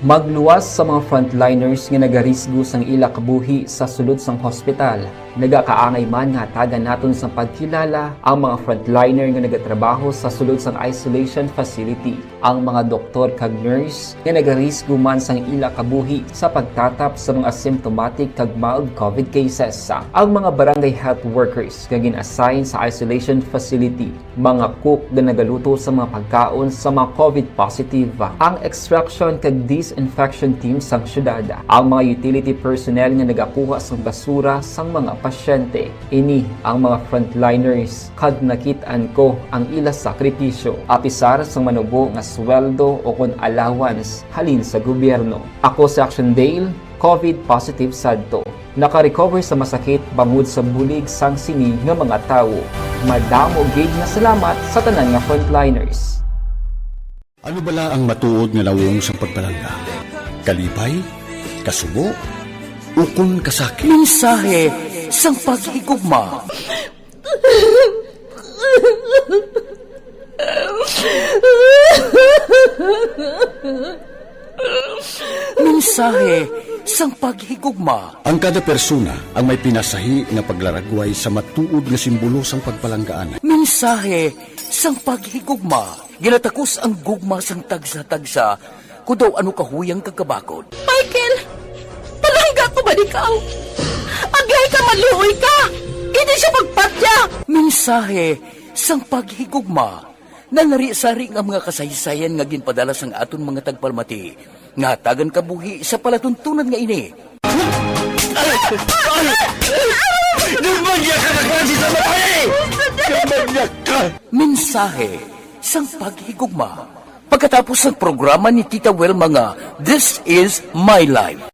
Magluwas sa mga frontliners nga nagarisgo sang ila kabuhi sa sulod sang hospital. Nagakaangay man nga hatagan naton sang pagkilala ang mga frontliner nga nagatrabaho sa sulod sang isolation facility. Ang mga doktor kag nurse nga nagarisgo man sang ila kabuhi sa pagtatap sa mga asymptomatic kag mild COVID cases. Ang mga barangay health workers nga gin-assign sa isolation facility, mga cook nga nagaluto sa mga pagkaon sa mga COVID positive, ang extraction kag disinfection team sang syudad, ang mga utility personnel nga nagakuha sang basura sang mga pasyente. Ini ang mga frontliners, kag nakit-an ko ang ila sakripisyo, apisar sang manubo nga sweldo o kon allowance halin sa gobyerno. Ako si Action Dale, COVID positive sadto. Naka-recover sa masakit bangod sa bulig sang sini nga mga tawo. Madamo gid nga salamat sa tanan nga frontliners. Ano bala ang matuod nga nawong sang pagpalangga? Kalipay? Kasubo? Ukon kasakit? Mensahe sang paghigugma. Mensahe sang paghigugma. Ang kada persona ang may pinasahi nga paglaragway sa matuod nga simbolo sang pagpalanggaan. Mensahe sang paghigugma. Ginatakos ang gugma sang tagsa-tagsa, kon daw ano kahuyang kag kabakod. Michael, palangga ko ba ikaw? Agay ka, maluoy ka! Hindi siya pagpatya! Mensahe sang paghigugma. Nalari-sari nga mga kasaysayan nga ginpadala sang aton mga tagpalamati nga hatagan kabuhi sa palatuntunan nga ini. Ay! Ay! Ay! Gumagya ka na klase sa babae! Gumagya ka! Mensahe sang paghigugma. Pagkatapos sang programa ni Tita Wilma nga This Is My Life.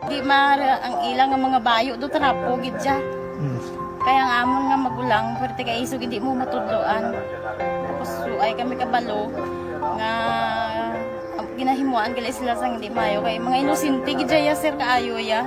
Di mara ang ila nga mga bayo do, trapo gid siya. Mm. Kaya ang amon nga magulang, pwerte kay isog hindi mo matudloan. Tapos suay kami kabalo nga ang ginahimuan gali sila sang hindi maayo kay mga inosente gid siya, sir, kaayo ya.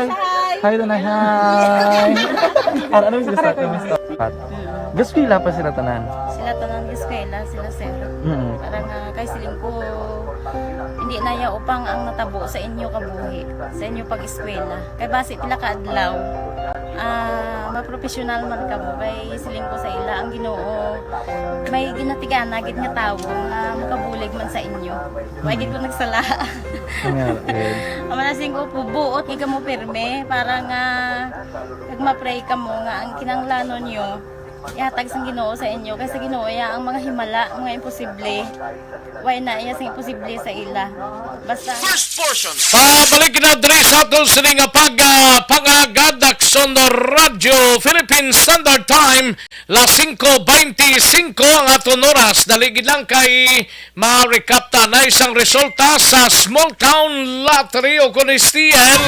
Hi. Hi, Tanay. Hi. Ano, ano yung sila sa, ano yung sila? Gaskwela pa sila tanan? Sila tanan gaskwela, sila, sir. Mm. Para nga kay siling ko, hindi na ya upang ang natabo sa inyo kabuhi, sa inyo pag-eskwela. Kay basi pila ka adlaw, ah, mapropesyonal man kamo. Kay siling ko sa ila, ang Ginoo may ginatigana gid nga tawo nga makabulig man sa inyo. Wa gid ko nagsala. Nga, eh. Ang manasing ko po, buot nga kamo pirme para nga kag ma-pray kamo nga ang kinahanglanon nyo ihatag sang Ginoo sa inyo, kay sa Ginoo iya ang mga himala, mga imposible. Way na iya sing imposible sa ila. Basta First portion. Pabalik na diri sa aton sini nga pag, ah, pangagad, Aksyon Radyo Philippine Standard Time, las singko beintisinko ang aton oras. Dali gid lang kay ma-recap ta na isang resulta sa Small Town Lottery o kon S T L.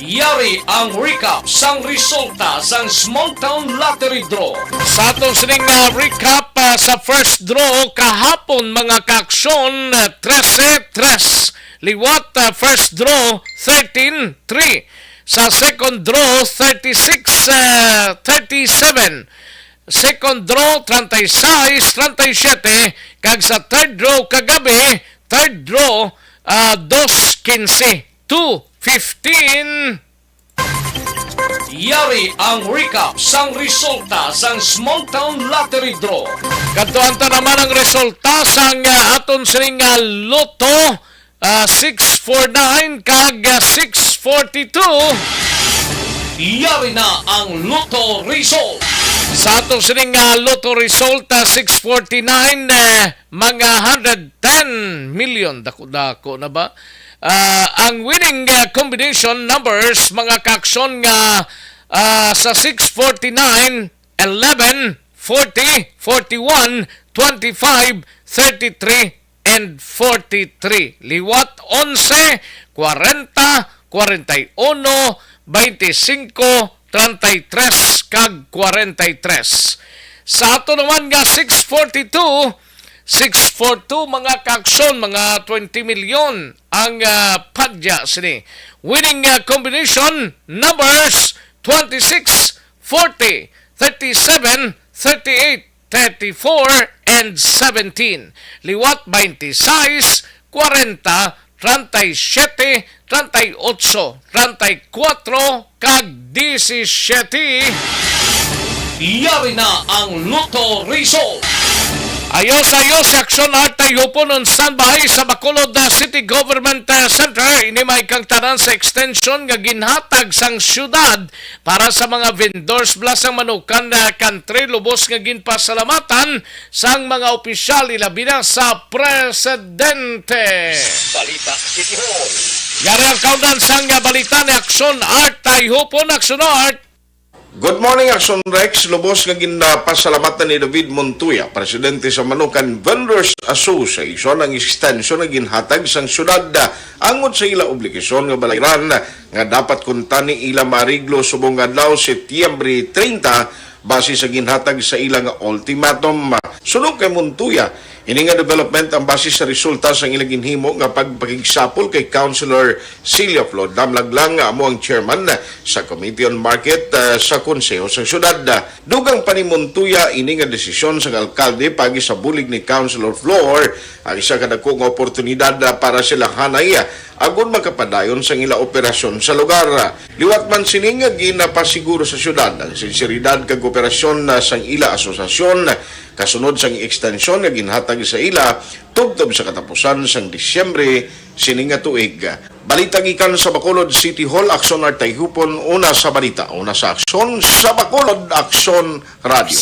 Yari ang recap sang resulta sang Small Town Lottery Draw. Sa aton sining, ah, recap, ah, sa first draw kahapon, mga kaaksyon, ah, trese tres. Liwat, ah, first draw, thirteen three. Sa second draw, thirty-six, ah, thirty-seven. Second draw, treinta y seis, treinta y siete. Kag sa third draw kagabi, third draw, ah, dos quince, two fifteen. Yari ang recap sang resulta sang Small Town Lottery Draw. Kadtuan ta naman ang resulta sang, ah, aton sining, ah, Lotto, ah, six four nine kag, ah, six forty-two. Yari na ang Lotto result. Sa aton sining, ah, Lotto result, ah, six forty-nine, eh, mga hundred ten million, dako-dako na ba? Ah, ang winning, ah, combination numbers, mga kaaksyon, nga, ah, sa six forty-nine, eleven, forty, forty-one, twenty-five, thirty-three, and forty-three. Liwat onse, kwarenta, kwarenta y uno, bainti singko, treinta y tres, kag kwarenta y tres. Sa ato naman nga six forty-two, six forty-two, mga kaaksyon, mga twenty milyon ang, ah, padya sini. Winning, ah, combination numbers twenty-six, forty, thirty-seven, thirty-eight, thirty-four, and seventeen. Liwat twenty-six, kwarenta, treinta y siete, treinta y ocho, treinta y cuatro, kag diecisiete. Yari na ang Lotto Result. Ayos, ayos, si Aksyon Art Tayhupon on standby sa Bacolod, uh, City Government, uh, Center. Ini may kang tanan sa extension nga ginhatag sang syudad para sa mga vendors plus ang Manukan, uh, Country. Lubos nga ginpasalamatan sang mga opisyal, ilabi na sa presidente. Balita City Hall. Yari ang kaundan sang, uh, balita ni Aksyon Art Tayhupon. Aksyon Art. Good morning, Action Rex. Lubos nga ginpasalamatan ni David Montoya, presidente sa Manukan Vendors Association, ang extension nga ginhatag sang syudad, ah, angot sa ila obligasyon nga balayran nga dapat kuntani ila maariglo subong nga adlaw, Setyembre treinta, base sa ginhatag sa ila nga ultimatum. Suno kay Montoya, ini nga development ang base sa resulta sang ila ginhimo nga pagpakigsapol kay Councilor Celia Flor Damlaglang, nga amo ang chairman sa Committee on Market, ah, sa Konseho sa Syudad. Dugang pa ni Montoya, ini nga desisyon sang alkalde paagi sa bulig ni Councilor Flor ang isa ka dako nga oportunidad, ah, para sa ila hanay, ah, agod makapadayon sang ila operasyon sa lugar. Liwat man sini nga ginapasiguro sa syudad ang sinseridad kag operasyon, ah, sang ila asosasyon, kasunod sang ekstensyon nga ginhatag sa ila tubtob sa katapusan sang Disyembre sini nga tuig. Balita gikan sa Bacolod City Hall, Aksyon Art Tayhupon, una sa balita, una sa aksyon, sa Bacolod Aksyon Radio.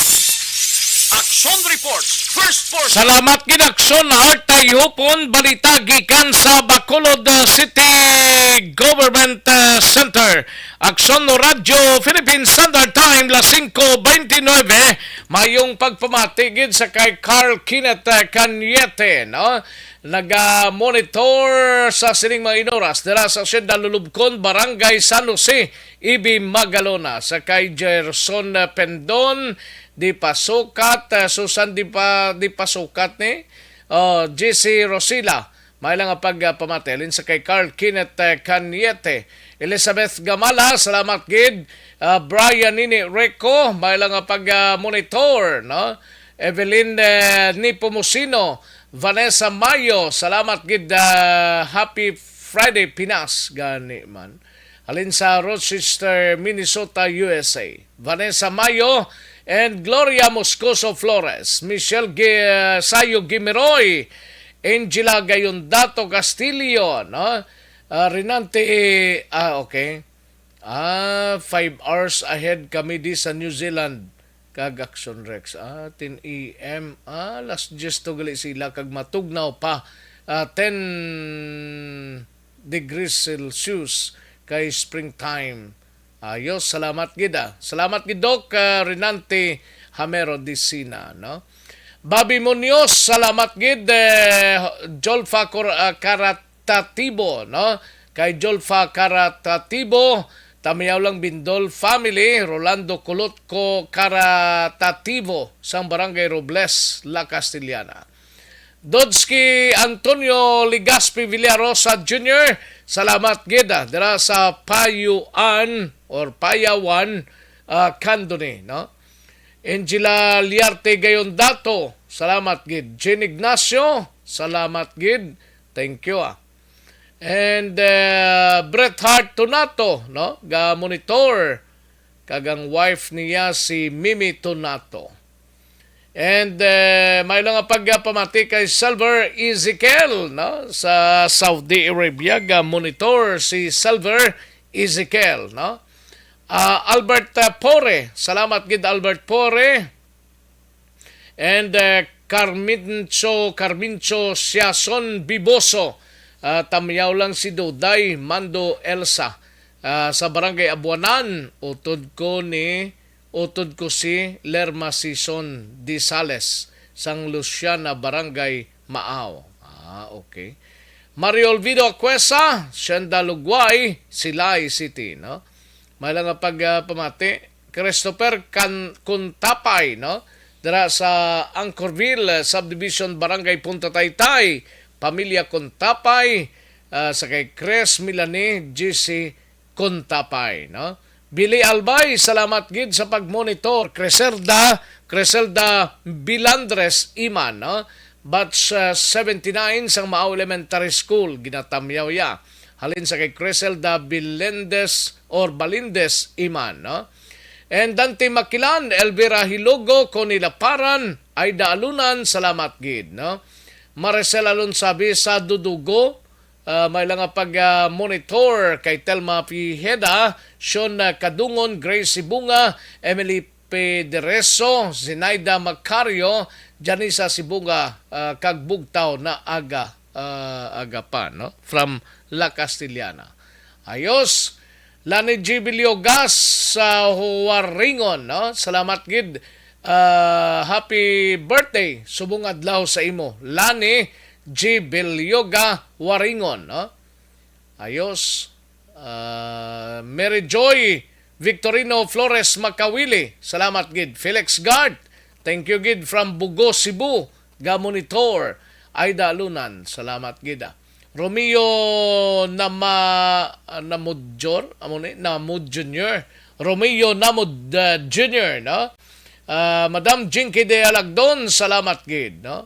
Aksyon Report, first person. Salamat gid, Aksyon Art Tayhupon, balita gikan sa Bacolod, uh, City Government, uh, Center. Aksyon Radyo Philippine Standard Time, las singko beintinuebe. Mayong pagpamati gid sa kay Carl Kenneth, uh, Cañete, no? Naga-monitor sa sining mga inoras dira sa Siyudad Lulubkon, Barangay San Jose, Ibi Magalona, sa kay Gerson Pendon, di pa sukat, ah, Susan di pa, di pa sukat ni, oh, G C Rosila, may lang nga pagpamati. Halin sa kay Carl Kenneth, eh, Cañete, Elizabeth Gamala, salamat gid. Ah, Brian Nini Reco, may lang nga pag, ah, monitor, no? Evelyn, eh, Nepomuceno, Vanessa Mayo, salamat gid, ah, happy Friday, Pinas, gani man. Halin sa Rochester, Minnesota, U S A, Vanessa Mayo and Gloria Moscoso Flores, Michelle Gi-, Sayo Gimiroy, Angela Gayondato Castillo, no? Ah, Renante, ah, okay. Ah, five hours ahead kami di sa New Zealand. Kag Action Rex, ah, ten A M. Ah, alas diyes to gali sila kag matugnaw pa. Ah, ten degrees Celsius kay springtime. Ayos, salamat gid, ah. Salamat gid, Doc, ah, Renante Hamero Dicina, no? Bobby Munoz, salamat gid, eh, Jolfa Cor-, ah, Karatatibo, no? Kay Jolfa Karatatibo, Tamiyaw lang Bindol family, Rolando Kulutko Karatatibo, sang Barangay Robles, La Castellana. Dodski Antonio Legaspi Villarosa Junior, salamat gid, ah, dira sa Payuan or Payawan, ah, Candoni, no? Angela Liarte Gayondato, salamat gid. Jean Ignacio, salamat gid. Thank you, ah. And, uh, Bret Hart Tonato, no? Ga monitor. Kag ang wife niya si Mimi Tonato. And, uh, may lang nga pagpamati kay Silver Ezekiel, no? Sa Saudi Arabia, ga monitor si Silver Ezekiel, no? Ah, Albert, uh, Pore, salamat gid, Albert Pore. And, uh, Carmincho, Carmincho Siason Biboso, uh, tamiyaw lang si Duday Mando Elsa, uh, sa Barangay Abuanan, utod ko ni Utod ko si Lerma Sison Disales sang Luciana, Barangay Maaw. Ah, okay. Mario Olvido Acuesa, Shenda Lugway, Silay City, no? May lang nga pag, ah, pamati. Christopher Can-, Contapay, no? Dira sa Anchorville, eh, Subdivision, Barangay Punta Taytay, pamilya Contapay, ah, sa kay Chris Milani, G C Contapay, no? Billy Albay, salamat gid sa pagmonitor. Criselda, Criselda Bilandres Iman, no? Batch, ah, seventy-nine sang Mao Elementary School, ginatamyaw ya. Halin sa kay Criselda Bilendes or Balindes Iman, no? And Dante Makilan, Elvira Hilogo, Connie Laparan, Aida Alunan, salamat gid, no? Maricel Alonsabi sa Dudugo, ah, may lang nga pag, ah, monitor kay Telma Piheda, Sean, ah, Kadungon, Grace Sibunga, Emily Pedereso, Zinaida Macario, Janisa Sibunga, ah, kag Bugtaw na aga, ah, aga pa, no? From La Castellana. Ayos. Lani G. Bilyogas sa Huaringon, no? Salamat gid. Ah, happy birthday. Subong adlaw sa imo. Lani G. Bilyoga Waringon, no? Ayos. Ah, Mary Joy Victorino Flores Makawili, salamat gid. Felix Gart, thank you gid from Bugo, Cebu, ga monitor. Aida Alunan, salamat gid, ah. Romeo Nama-, ah, Namudjor, amo ni, Namud Junior. Romeo Namud, ah, Junior, no? Ah, Madam Jinky de Alagdon, salamat gid, no?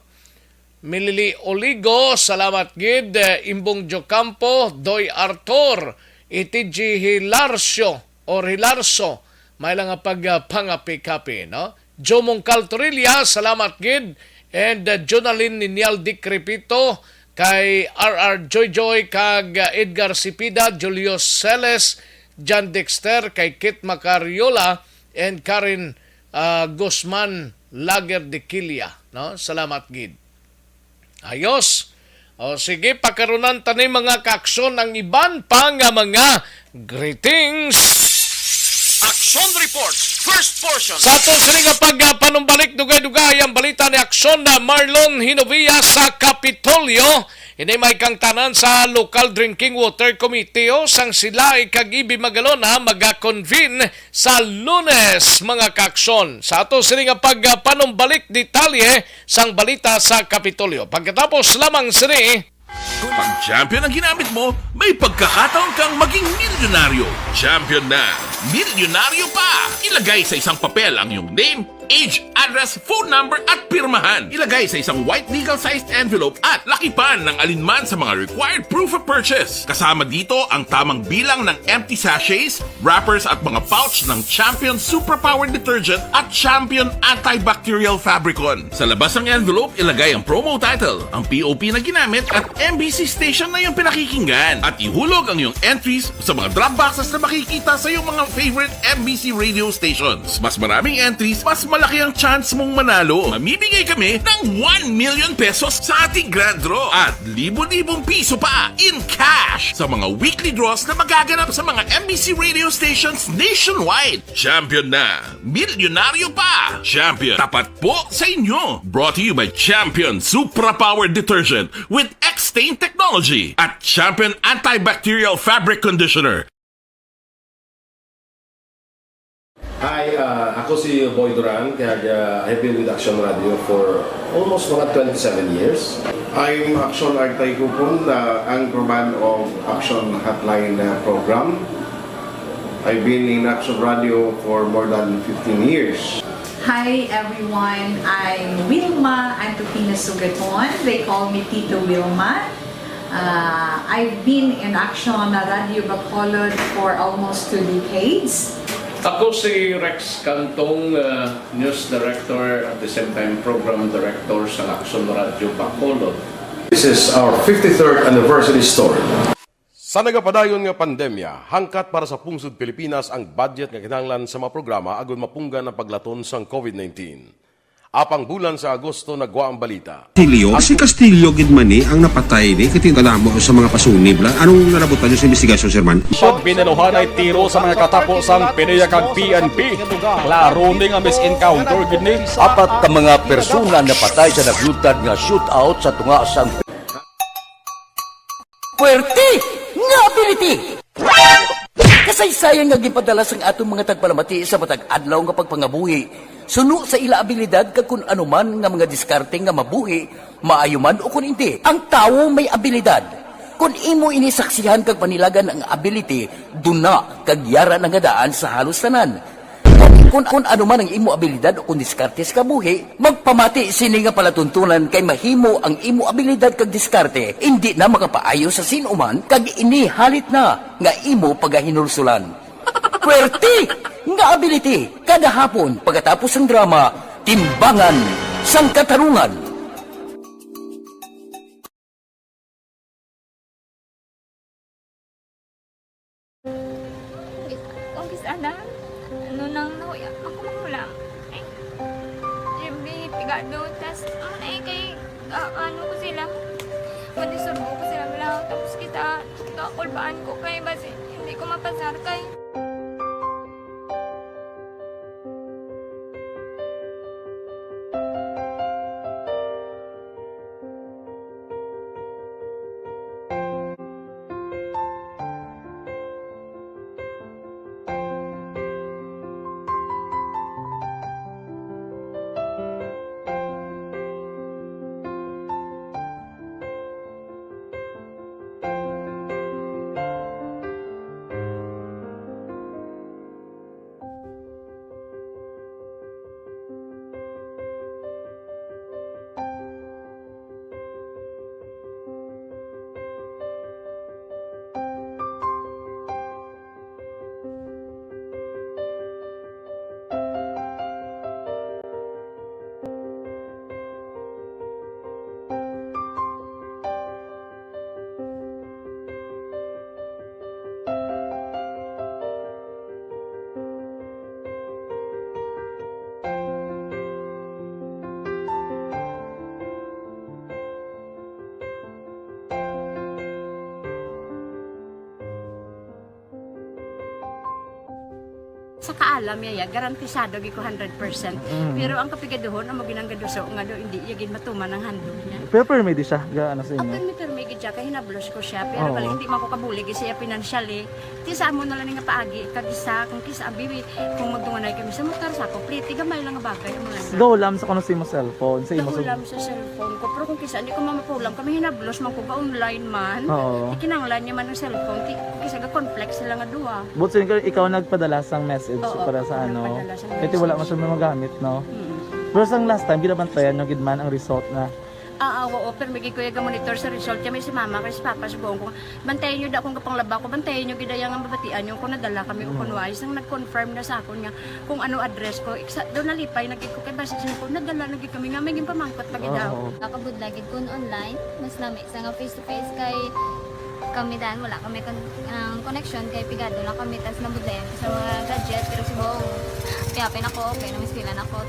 Milili Oligo, salamat gid. Eh, Imbong Jocampo, Doy Arthur, Itiji Hilarcio or Hilarso, may lang nga pag, ah, pangapi-kapi, no? Jomong Caltorilla, salamat gid. And, uh, Jonalyn Ninyal Dikrepito, kay R R Joyjoy, kag, uh, Edgar Sipida, Julio Celes, John Dexter, kay Kit Macariola, and Karen, uh, Guzman Lager de Quilla, no? Salamat gid. Ayos. O sige, pakarunan ta ni mga kaaksyon ang iban pa nga mga greetings. Action Report, first portion. Sa ato sini nga pagpanumbalik, dugay-dugay ang balita ni Aksyon na Marlon Hinovia sa Kapitolyo. Ini may kangtanan sa Local Drinking Water Committee, o sang sila kag Ibi Magalona maga-convene sa Lunes, mga kaaksyon. Sa ato sini nga pagpanumbalik, detalye sang balita sa Kapitolyo. Pagkatapos lamang sini, Pag champion ang ginamit mo, may pagkakataon kang maging milyonaryo. Champion na, milyonaryo pa! Ilagay sa isang papel ang iyong name, age, address, phone number, at pirmahan. Ilagay sa isang white legal-sized envelope at lakipan ng alinman sa mga required proof of purchase. Kasama dito ang tamang bilang ng empty sachets, wrappers, at mga pouch ng Champion Suprapower Detergent at Champion Antibacterial Fabricon. Sa labas ng envelope, ilagay ang promo title, ang P O P na ginamit, at M B C station na iyong pinakikinggan. At ihulog ang iyong entries sa mga drop boxes na makikita sa iyong mga favorite M B C radio stations. Mas maraming entries, mas malaki ang chance mong manalo. Mamimigay kami ng one million pesos sa ating grand draw at libo-libong piso pa in cash sa mga weekly draws na magaganap sa mga M B C radio stations nationwide. Champion na! Milyonaryo pa! Champion, tapat po sa inyo! Brought to you by Champion Suprapower Detergent with X-Stain Technology at Champion Antibacterial Fabric Conditioner. Hi, uh, ako si Boy Duran, kag uh, I've been with Action Radio for almost mga twenty-seven years. I'm Action Artay Kupon, the anchorman of Action Hotline uh, program. I've been in Action Radio for more than fifteen years. Hi everyone, I'm Wilma Antupina Sugaton. They call me Tito Wilma. Uh, I've been in Action Radio Bacolod for almost two decades. Ako si Rex Cantong, uh, News Director at the same time Program Director sa Action Radio Bacolod. This is our fifty-third anniversary story. Sa nagapadayon nga pandemya, hangkat para sa pungsod Pilipinas ang budget nga kinahanglan sa mga programa agud mapunggan ang paglaton sang COVID nineteen. Apang bulan sa Agosto nagwa ang balita. Castillo? Si Castillo gid man ni ang napatay ni, kay tingala mo sa mga pasunib la. Anong nalabutan niyo sa investigasyon, Sir Man? Pagbinaluhan ay tiro sa mga katapo sang PDEA kag P N P. Klaro ni nga mis-encounter gid ni. Apat ka mga persona napatay sa naglutad nga shootout sa tunga sang Puwerte nga ability! Kasaysayan nga ginpadala sang aton mga tagpalamati sa matag adlaw nga pagpangabuhi, suno sa ila abilidad kag kun ano man nga mga diskarte nga mabuhi, maayo man o kun indi. Ang tawo may abilidad. Kun imo ini saksihan kag panilagan ang ability, duna kag yara na nga daan sa halos tanan. Kun, kun ano man ang imo abilidad o kun diskarte sa kabuhi, magpamati sini nga palatuntunan kay mahimo ang imo abilidad kag diskarte indi na makapaayo sa sin-o man kag ini halit na nga imo pagahinulsulan. Puwerte nga ability kada hapon pagkatapos sang drama, Timbangan sang Katarungan. Kung kis-a na, ano nang nahuya, ako makulang. Ay, Jimmy, pigado, tas, ano na eh, kay, ah, ano ko sila, madisturbo ko sila, wala, tapos kita, kakulbaan ko kay, basi, hindi ko mapasar kay. Sa kaalam niya, ya, garantisado gid ko hundred percent. Mm. Pero ang kapigaduhon, amo ginang gaduso nga do, hindi iya gid matuman ang handog niya. Pero permi di siya, ga, ano sa inyo? Permi, permi gid siya, kay hinablos ko siya. Pero Oo. bali, hindi man ko kabulig siya financially. Ti sa amo na lang nga paagi, kag isa, kung kisa, abi, kung magdunganay kami sa motor, sa ako, pliti, gamay lang nga bagay, amo lang. Gahulam sa kuno sa imo cellphone, sa imo sa Gahulam sa cellphone ko, pero kung kisa, hindi ko mamapulam, kami hinablos man ko, ga-online man. Oo. Ikinanglan niya man ang cellphone, ti, kisa ga-conflict sila nga duha. But sin ikaw nagpadala sang message Oo, para sa ako ano? nagpadala sang Kasi wala man message. siya magamit, no? Mm. Pero sang last time, ginabantayan nyo gid man ang result na. Ah, ah, oo, pero may gid ko iya ga-monitor sa result. Kaya may si mama, kay si papa, si buong ko, bantayan nyo da akong gapanglaba ko, bantayan nyo gid iya nga mabatian nyo kung nadala kami o Mm. kung wala. Isang nag-confirm na sa akon nga kung ano address ko. Iksa, doon nalipay na gid ko kay basi siya kung nadala na gid kami nga may ginpamangkot pa gid Oo, daw. oo. Nakabudlay gid kun online, mas nami sa nga face to face kay kami dan wala kami kon-, ang connection kay pigado lang kami tas nabudlayan ko sa mga gadget pero si Bong, kaya pinako, okay, nang eskwela na ko.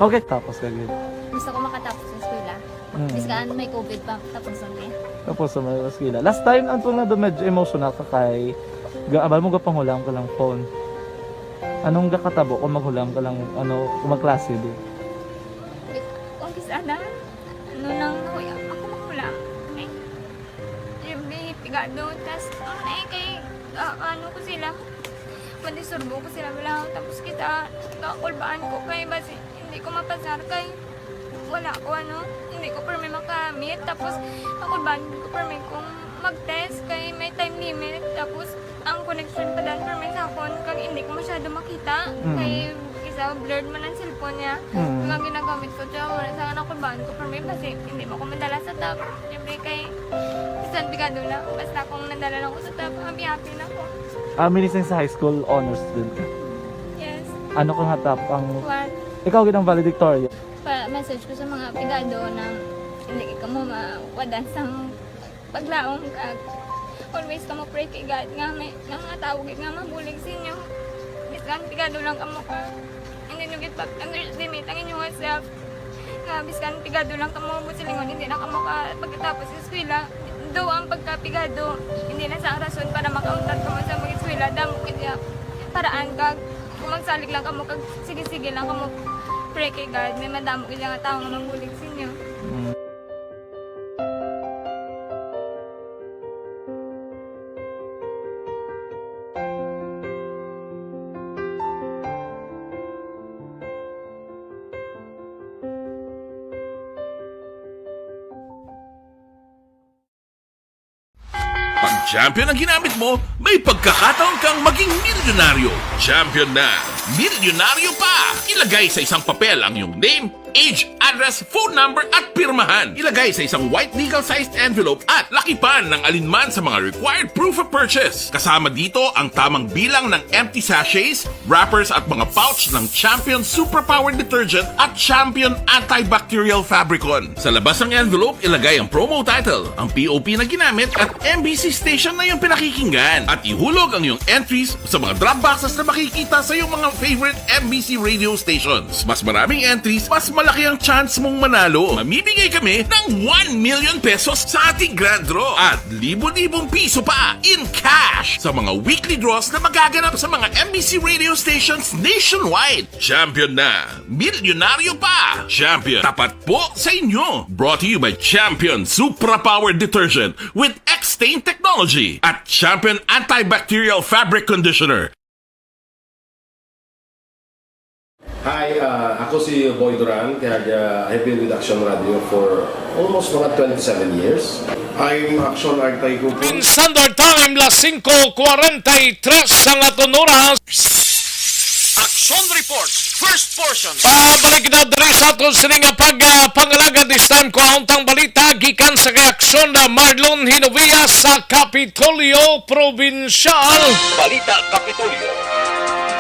Okay, tapos ka gid. Gusto ko makatapos sa eskwela. Mm. Biskan may covid pa, tapos okay. Tapos sa may eskwela. Last time, ang tunga do medyo emotional ka kay ga-, abal mo gapanghulam ka lang phone. Anong gakatabo kung maghulam ka lang, ano, kung magklase di? Kung kis-a na, ano nang nahuya, ako makulang. Ay, Jimmy, pigado, tas, ano na eh, kay, ah, ano ko sila, madisturbo ko sila, wala, tapos kita, kakulbaan ko kay, basi, hindi ko mapasar kay, wala ko, ano, hindi ko permi makamit, tapos, kakulbaan ko permi kung mag-test kay may time limit, tapos, ang connection pa dan permi sa akon, kag hindi ko masyado makita, Mm. kay isa blurred man ang cellphone niya. Mm. Kag ang ginagamit ko, siya, wala sa akin ako, baan ko permi, basi hindi mo ko madala sa top. Siyempre, kay, bisan pigado na, basta kung nadala lang ko sa top, happy-happy na ko. Ah, minising sa high school, honors student ka? Yes. Ano ka nga top ang One. Ikaw gid ang valedictorian? Pa-message ko sa mga pigado na hindi ka mo mawadan sang paglaom kag always kamo pray kay God nga may, nga mga tawo gid nga mabulig sa inyo. Bisan pigado lang kamo ka, hindi nyo gid pag-underestimate ang inyong Nga, biskan pigado lang kamo, buot silingon, hindi na kamo ka pagkatapos sa eskwela. Daw ang pagkapigado, hindi na sa rason para makauntat kamo sa mga eskwela. Damo kaya paraan kag kung magsalig lang kamo kag sige-sige lang kamo pray kay God, may madamo kaya nga tao nga magbulig sa inyo. Pag champion ang ginamit mo, may pagkakataon kang maging milyonaryo. Champion na, milyonaryo pa! Ilagay sa isang papel ang iyong name, age, address, phone number, at pirmahan. Ilagay sa isang white legal-sized envelope at lakipan ng alinman sa mga required proof of purchase. Kasama dito ang tamang bilang ng empty sachets, wrappers at mga pouch ng Champion Superpower Detergent at Champion Antibacterial Fabricon. Sa labas ng envelope, ilagay ang promo title, ang P O P na ginamit at M B C station na iyong pinakikinggan. At ihulog ang iyong entries sa mga drop boxes na makikita sa iyong mga favorite M B C radio stations. Mas maraming entries, mas malaki ang chance mong manalo. Mamimigay kami ng one million pesos sa ating grand draw at libo-libong piso pa in cash sa mga weekly draws na magaganap sa mga M B C radio stations nationwide. Champion na! Milyonaryo pa! Champion, tapat po sa inyo! Brought to you by Champion Supra Power Detergent with X-Stain Technology at Champion Antibacterial Fabric Conditioner. Hi, uh, ako si Boy Duran, kaya uh, I've been with Action Radio for almost mga twenty-seven years. I'm Action Artay Group. Pinsan Time, las singko kwarenta y tres ang aton oras. Action Report, first portion. Pabalik na diri sa aton sini nga pagpangalagad, this time kuhaon tang balita gikan sa kay Aksyon na Marlon Hinovia sa Kapitolyo Probinsyal. Balita Kapitolyo.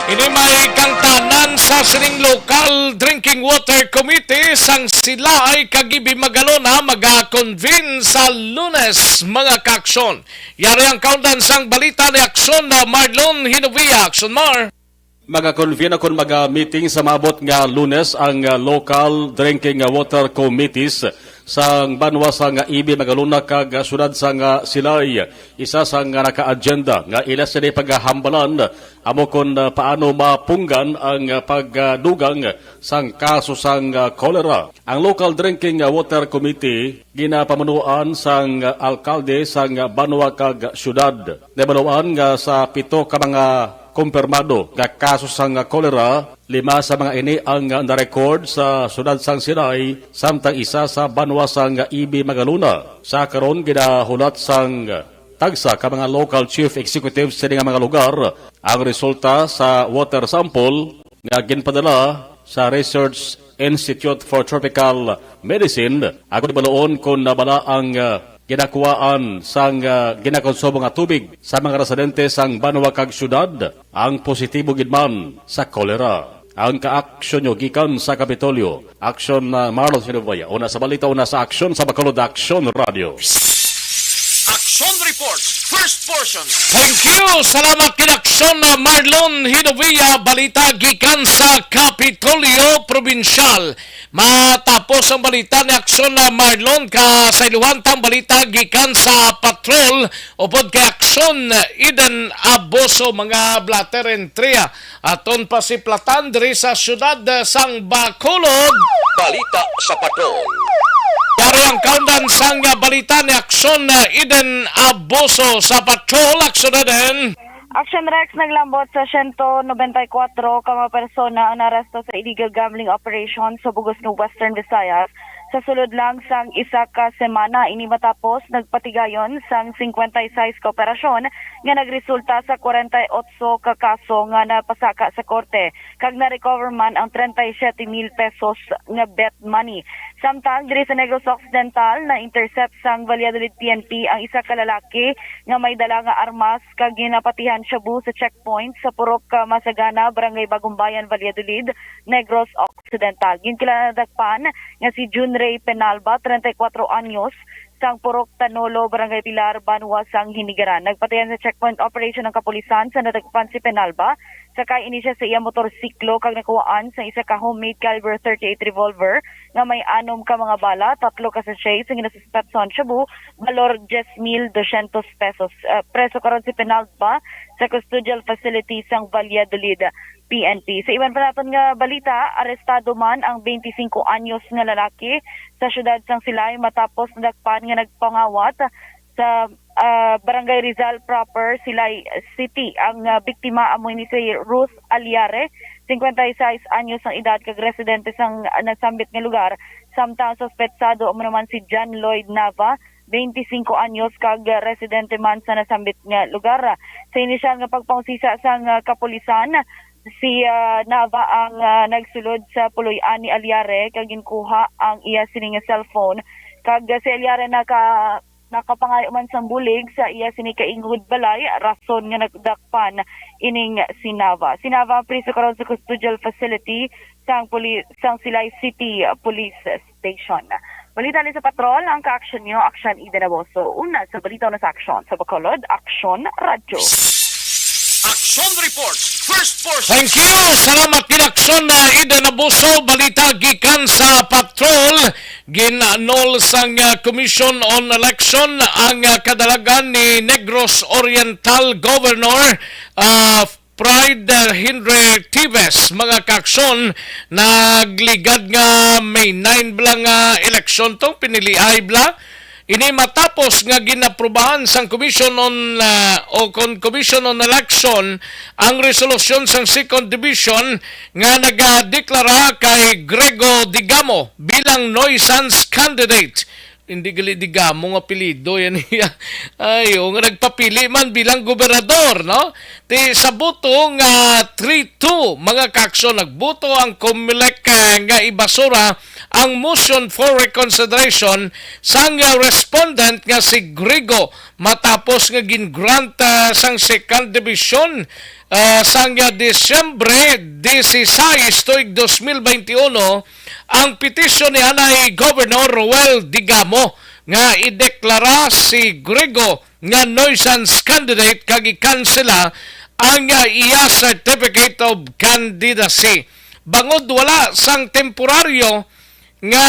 Ini may kangtanan sa sining Local Drinking Water Committee sang Silay kag Ibi Magalona maga-convene sa Lunes, mga kaaksyon. Yari ang kaundan sang balita ni Aksyon na Marlon Hinovia. Aksyon, Mar. Maga-convene kon maga-meeting sa maabot nga Lunes ang ah, local drinking water committees sang banwa sang Ibi Magalona kag ah, siyudad sang ah, Silay. Isa sang ah, naka-agenda nga ila sini pagahambalan amo kon ah, paano mapunggan ang ah, pagdugang sang kaso sang ah, cholera. Ang Local Drinking Water Committee ginapamunuan sang alkalde sang banwa kag siyudad. Nabaluan nga sa pito ka mga kumpirmado nga kaso sang kolera, lima sa mga ini ang na-record sa siyudad sang Sinay, samtang isa sa banwa sang Ibi Magaluna. Sa karon ginahulat sang tagsa ka mga local chief executives sini nga mga lugar ang resulta sa water sample nga ginpadala sa Research Institute for Tropical Medicine, agod ibaluon kon nabala ang ah, ginakuhaan sang ah, ginakonsumo nga tubig sa mga residente sang banwa kag syudad ang positibo gid man sa kolera. Ang kaaksyon nyo gikan sa Kapitolyo, Aksyon na Marlon Sinubaya, una sa balita, una sa aksyon sa Bacolod Aksyon Radio. Action Report, first portion. Thank you! Salamat kay Aksyon na Marlon Hinovia, balita gikan sa Kapitolyo Probinsyal. Matapos ang balita ni Aksyon na Marlon, kasaylohan tang balita gikan sa patrol upod kay Aksyon Eden Abuso, mga blatter entry. Aton pasiplatan diri sa siyudad sang Bacolod. Balita sa Patrol. Yari ang kaundan sang balita ni Aksyon Eden Abuso sa Patrol. Aksyon Eden. Action Rex naglambot sa siyento nobenta y kuwatro ka mga persona ang naaresto sa illegal gambling operation sa bug-os nga Western Visayas sa sulod lang sang isa ka semana. Ini matapos nagpatigayon sang singkwenta y sais ka operasyon nga nagresulta sa kwarenta y otso ka kaso nga napasaka sa korte, kag na-recover man ang treinta y siete mil pesos nga bet money. Samtang diri sa Negros Occidental, na-intercept sang Valladolid P N P ang isa ka lalaki nga may dala nga armas kag ginapatihan shabu sa checkpoint sa Purok Masagana, Barangay Bagumbayan, Valladolid, Negros Occidental. Ginkilaladakpan nga si Jun Ray Penalba, treinta y cuatro anyos, sang Purok Tanolo, Barangay Pilar, banwa sang Hinigaran. Nagpatayan sa checkpoint operation ang kapulisan sa nadakpan si Penalba, sakay ini siya sa iya motorsiklo kag nakuhaan sa isa ka homemade caliber thirty-eight revolver nga may anom ka mga bala, tatlo ka sachet sa ginasuspetsahan shabu, balor diyes mil dosyentos pesos. Ah, preso karon si Penalba sa custodial facility sang Valladolid P N P. Sa iban pa naton nga balita, arestado man ang twenty-five anyos nga lalaki sa siyudad sang Silay matapos nadakpan nga nagpangawat sa, ah, Barangay Rizal Proper, Silay City. Ang, ah, biktima amo ini si Ruth Aliare, cincuenta y seis anyos ang edad, kag residente sang, ah, nasambit nga lugar, samtang suspetsado amo naman si John Lloyd Nava, twenty-five anyos, kag, ah, residente man sa nasambit nga lugar. Sa inisyal nga pagpangusisa sang, ah, kapulisan, si, ah, Nava ang, ah, nagsulod sa puloy-an ni Aliare kag ginkuha ang iya sini nga cellphone, kag, ah, si Aliare naka-, nakapangayo man sang bulig sa iya sini ka ingod balay, rason nga nagdakpan ining si Nava. Si Nava ang priso karon sa custodial facility sang puli-, sang Silay City Police Station. Balita ni sa Patrol, ang ka-aksyon niyo, Aksyon Ida Naboso. Una sa balita, una sa aksyon. Sa Bacolod, Aksyon Radyo. Action Report, first portion. Thank you. Salamat, Kinaksyon, uh, Ida Naboso. Balita gikan sa Patrol. Gin-annul sang, uh, Commission on Election ang, uh, kadalagan ni Negros Oriental Governor, uh, Pride, uh, Henry Tives. Mga kaaksyon, nagligad nga May nine bala nga eleksyon tong piniliay bala. Ini matapos nga ginaprubahan sang Commission on, uh, o kon Commission on Election ang resolusyon sang Second Division nga nagadeklara kay Grego Digamo bilang nuisance candidate. Hindi gali Digamo nga apelyido yan iya. Ay, o nga nagpapili man bilang gobernador, no? Ti sa boto nga three two, mga kaaksyon, nagboto ang Comelec, ah, nga ibasura ang motion for reconsideration sang, ah, respondent nga si Grigo matapos nga gin-grant, ah, sang second division, ah, sang, ah, Disyembre dieciséis tuig dos mil veintiuno ang petisyon ni anay Governor Roel Digamo nga ideklara si Grigo nga nuisance candidate kag ikansela ang, ah, iya certificate of candidacy. Bangod wala sang temporaryo nga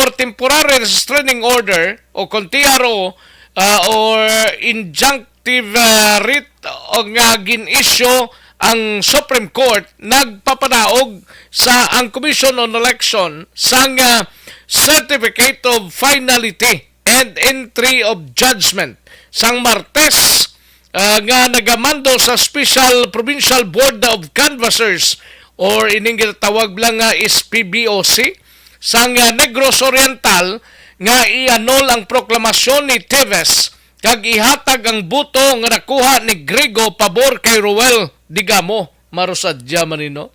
or temporary restraining order o kon T R O, ah, or injunctive, ah, writ o nga gin-issue ang Supreme Court, nagpapadaog sa ang Commission on Election sang, ah, certificate of finality and entry of judgment sang Martes, ah, nga nagamando sa Special Provincial Board of Canvassers or ining ginatawag lang nga S P B O C sang, ah, Negros Oriental nga i-annul ang proklamasyon ni Teves kag ihatag ang boto nga nakuha ni Grigo pabor kay Roel Digamo. Marusadya man ni, no?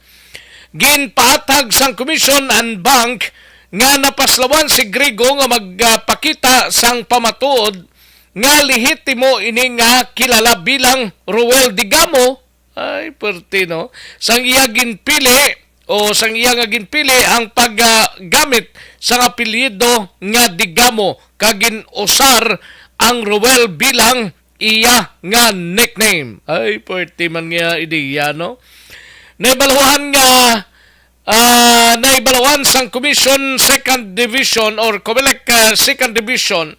Ginpahatag sang Commission en banc nga napaslawan si Grigo nga magpakita sang pamatuod nga lehitimo ini nga kilala bilang Roel Digamo. Ay, perti, no? Sang iya ginpili o sang iya nga ginpili ang paggamit sang apelyido nga Digamo kag gin-usar ang Roel bilang iya nga nickname. Ay, perti man nga ideya, no? Naibaluhan nga, ah, naibaluhan sang Commission Second Division or Comelec, ah, Second Division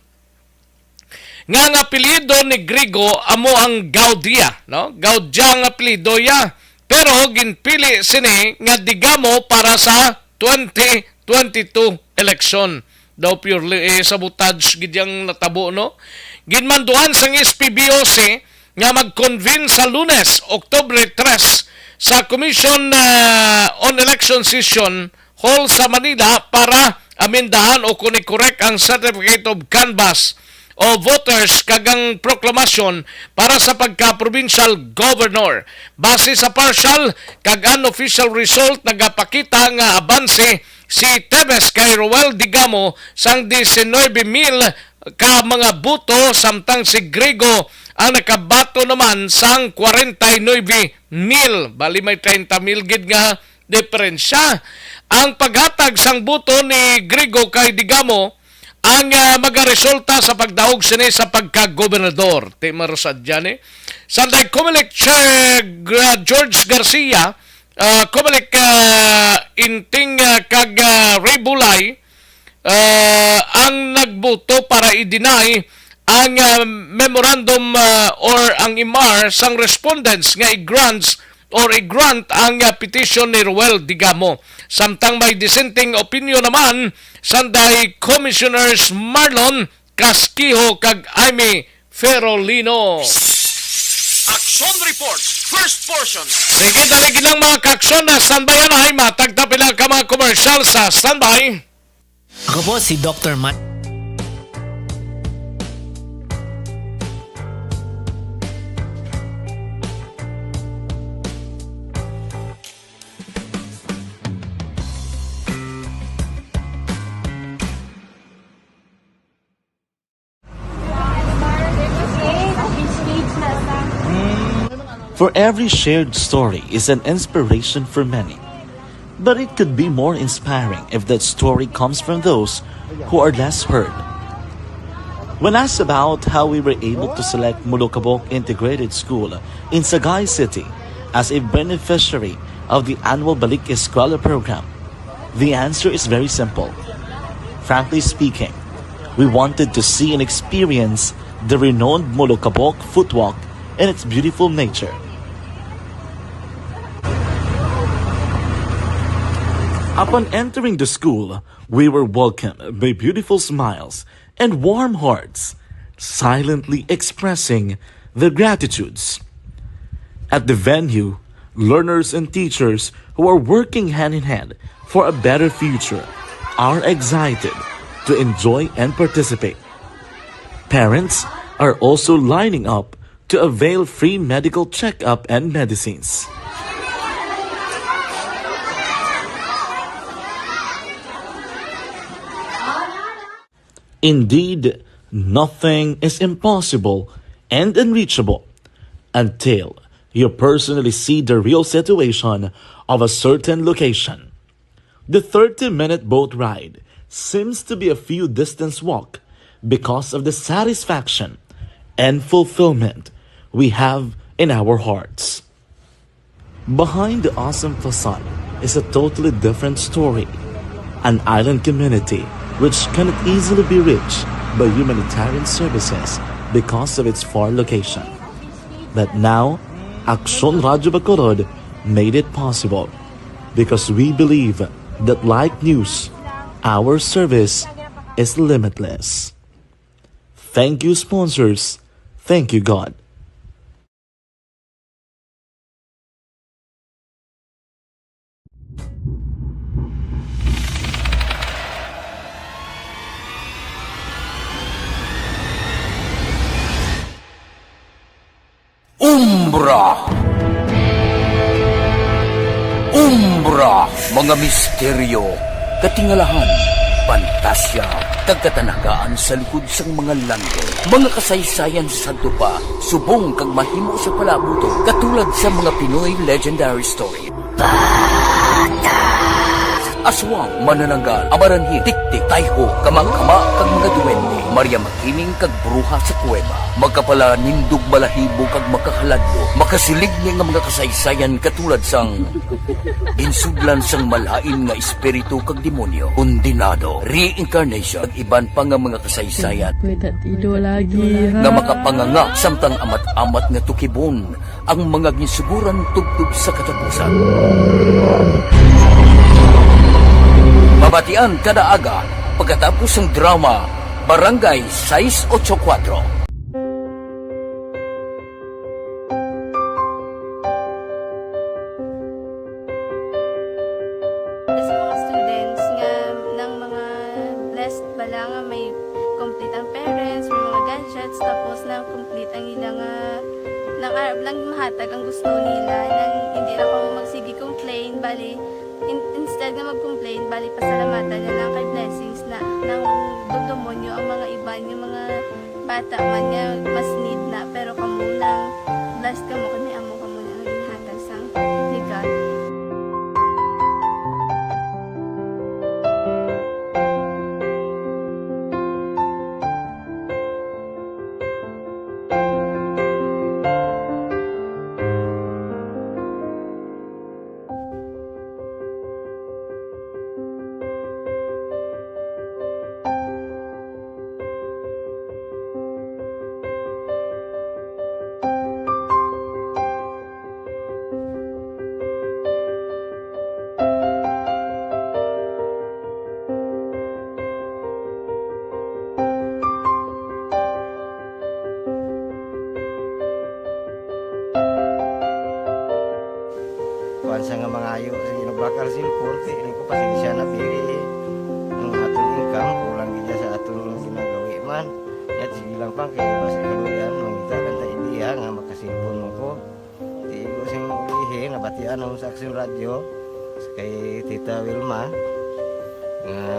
nga ang apelyido ni Grigo amo ang Gaudia, no? Gaudia ang apelyido iya, pero ginpili sini nga Digamo para sa twenty twenty-two election. Daw purely, eh, sabotage gid yang natabo, no? Ginmanduan sang S P B O C nga mag-convene sa Lunes, Oktubre tres, sa Commission, ah, on Election Session Hall sa Manila para amendahan o kon i-correct ang Certificate of Canvass o voters kag ang proklamasyon para sa pagka-provincial governor. Base sa partial kag unofficial result, nagapakita nga abanse si Teves kay Roel Digamo sang diecinuebe mil ka mga boto, samtang si Grigo ang nakabaton naman sang kwarenta y nuebe mil. Bali, may treinta mil gid nga diperensya. Ang paghatag sang boto ni Grigo kay Digamo ang, ah, magaresulta sa pagdaog sini sa pagkagobernador. Ti marusadya ni. Sanday Comelec Chair, ah, George Garcia, ah, Comelec, ah, Inting, ah, kag, ah, Ray Bulay, ah, ang nagboto para i-deny ang, ah, memorandum, ah, or ang M R sang respondents nga i-grants or i-grant ang, ah, petition ni Roel Digamo. Samtang may dissenting opinion naman sanday Commissioners Marlon Casquijo kag Aimee Ferolino. Action Report, first portion. Sige, dali lang, mga kaaksyon, na standby na ay matagtap ila ka mga commercial sa standby. Ako po si Doctor Mike. For every shared story is an inspiration for many. But it could be more inspiring if that story comes from those who are less heard. When asked about how we were able to select Molokabok Integrated School in Sagay City as a beneficiary of the annual Balik Eskwela program, the answer is very simple. Frankly speaking, we wanted to see and experience the renowned Molokabok Footwalk and its beautiful nature. Upon entering the school, we were welcomed by beautiful smiles and warm hearts, silently expressing their gratitudes. At the venue, learners and teachers who are working hand in hand for a better future are excited to enjoy and participate. Parents are also lining up to avail free medical checkup and medicines. Indeed, nothing is impossible and unreachable until you personally see the real situation of a certain location. The thirty-minute boat ride seems to be a few distance walk because of the satisfaction and fulfillment we have in our hearts. Behind the awesome facade is a totally different story, an island community which cannot easily be reached by humanitarian services because of its far location. But now, Aksyon Radyo Bacolod made it possible because we believe that like news, our service is limitless. Thank you, sponsors. Thank you, God. Umbra. Umbra, mga misteryo, katingalahan, pantasya, kag katanagaan sa likod sang mga langit. Mga kasaysayan sa sadto pa, subong kag mahimo sa palabuton, katulad sa mga Pinoy legendary story. Aswang, manananggal, amaranhi, tiktik, tayho, kamangkama, kag mga duwende, Maria Makiling kag bruha sa kuweba, makapalanindog balahibo kag makahaladlok, makasiligni nga mga kasaysayan katulad sang ginsudlan sang malain nga espiritu kag demonyo, kondenado, reincarnation, kag iban pa nga mga kasaysayan Pwede ido lagi, nga ha? makapanganga samtang amat-amat nga tukibon ang mga ginsuguran tubtob sa katapusan. Mabatian kada aga pagkatapos sang drama Barangay sais ocho kuwatro. Sa mga students nga nang mga blessed bala nga may complete ang parents, may mga gadgets, tapos na complete ang ila nga nang arab lang mahatag ang gusto nila, nang hindi na kamo magsige complain, bali, in-, instead nga mag-complain, bali, pasalamatan na lang kay blessings na nang dumdumon nyo ang mga iban, yung mga bata man nga mas need na, pero kamo nang blessed kamo kay may amo kamo na ang ginhatag sang ni God. Sa nga mangayo sa ginubakal cellphone, kay ini ko pasensya na, pili ang aton income, kulang gid sa aton ginagawi man. Yat sige lang pang kay basi kaluyan, mangita lang ta idea nga makasilpon mo ko. Di ko sing ulihi, nabatian ako sa Aksyon Radyo, kay Tita Wilma, nga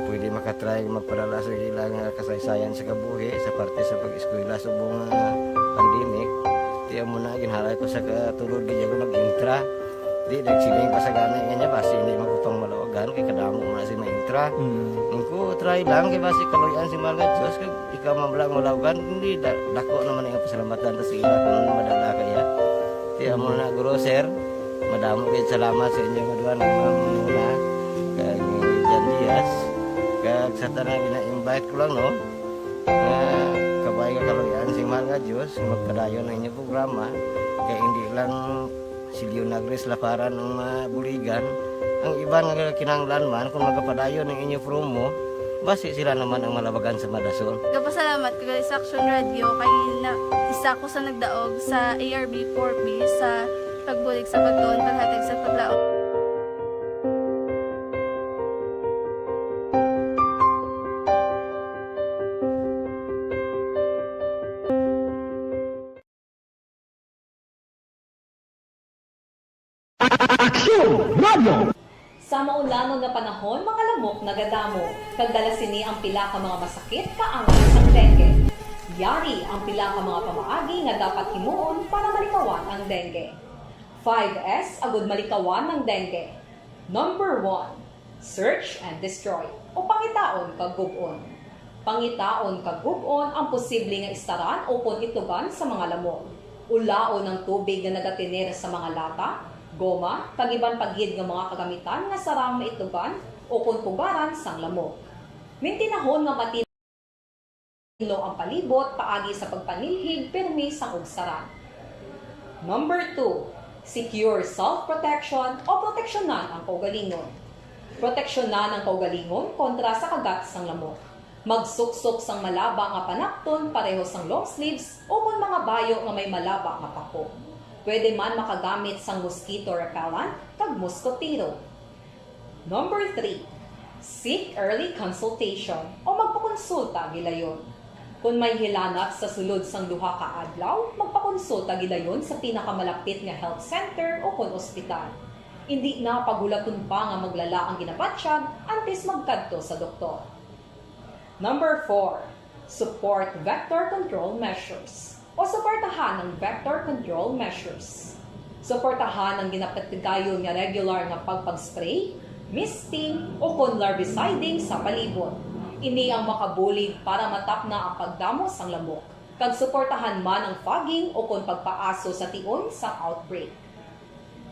pwede makatry magpadala sa ilang kasaysayan sa kabuhi sa parte sa pag-eskwela subong nga pandemic. Di amo na, ginhalay ko sa katulod, di ako nag-intra. Di, nagsiling pa sa gani nga niya, basi hindi man ko pang malawagan, kay kadamo man si maintra. Mm. Ang ko, try lang, kay basi kaluyan si mga Diyos, kag ikaw man lang malawagan, hindi, da-, dako naman ang pasalamatan ta sa ila kung madala kaya. Di, amo na, guro, sir, madamo kayo salamat sa inyo nga duha, nagmamuna, kag Jan Diaz, kag sa tanan, gina-invite ko lang, no? Nga kabay nga kaluyan si mahal nga Diyos, magpadayon ang inyong programa, kay hindi lang si Leonagres Laparan ang mabuligan. Ang iban nga kinahanglan man, kung magapadayon ang inyo promo, basi sila naman ang malabagan sa madason. Gapasalamat ko gali sa Action Radio kay na, isa ko sa nagdaog sa A R B four B sa pagbulig sa pagtuon, paghatag sa paglaom. Aksyon Radio. Sa maulanong nga panahon, mga lamok nagadamo, kag dala sini ang pila ka mga masakit kaangay sang dengue. Yari ang pila ka mga pamaagi nga dapat himuon para malikawan ang dengue. Five S agud malikawan ang dengue. Number one, search and destroy, o pangitaon kag gub-on. Pangitaon kag gub-on ang posible nga istaran ukon itlugan sa mga lamok. Ulaon ang tubig nga nagatener sa mga lata, goma, kag iban pa gid nga mga kagamitan nga sarang maitlugan ukon pugaran sang lamok. Mintinahon nga matin- lo ang palibot paagi sa pagpanilhig pirmi sang ugsaran. Number two, secure self-protection o proteksyonan ang kaugalingon. Proteksyonan ang kaugalingon kontra sa kagat sang lamok. Magsuksok sang malaba nga panakton pareho sang long sleeves ukon mga bayo nga may malaba nga pako. Pwede man makagamit sang mosquito repellent kag moskotero. Number three, seek early consultation o magpakonsulta gilayon. Kon may hilanat sa sulod sang duha ka adlaw, magpakonsulta gilayon sa pinakamalapit nga health center ukon ospital. Indi na paghulaton pa nga maglala ang ginabatyag antes magkadto sa doktor. Number four, support vector control measures o suportahan ang vector control measures. Suportahan ang ginapatigayon nga regular nga pagpag-spray, misting, ukon larviciding sa palibot. Ini ang makabulig para matapna ang pagdamo sang lamok, kag suportahan man ang fogging ukon pagpaaso sa tion sang outbreak.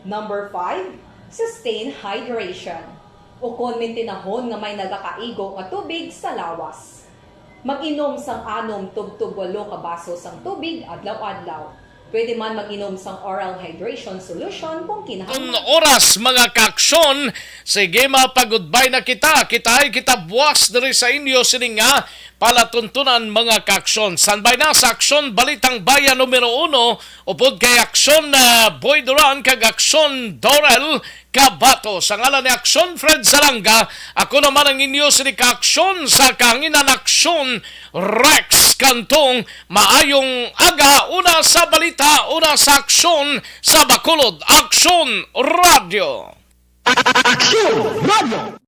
Number five, sustain hydration. Ukon mintinahon nga may nagakaigo nga tubig sa lawas. Mag-inom sang anom tubtob walo ka baso sang tubig adlaw-adlaw. Pwede man mag-inom sang oral hydration solution kung kinahanglan. Oras, mga kaaksyon. Sige, mapagudbay na kita. Kitaay kita buwas diri sa inyo sining nga palatuntunan, mga kaaksyon. Standby na sa Aksyon Balitang Bayan numero uno, upod kay Aksyon, ah, Boy Duran kag Aksyon Dorel Kabato. Sa ngalan ni Aksyon Fred Salanga, ako naman ang inyo sini ka-aksyon sa kahanginan, Aksyon Rex Cantong. Maayong aga, una sa balita, una sa aksyon sa Bacolod, Aksyon Radio. Aksyon Radio.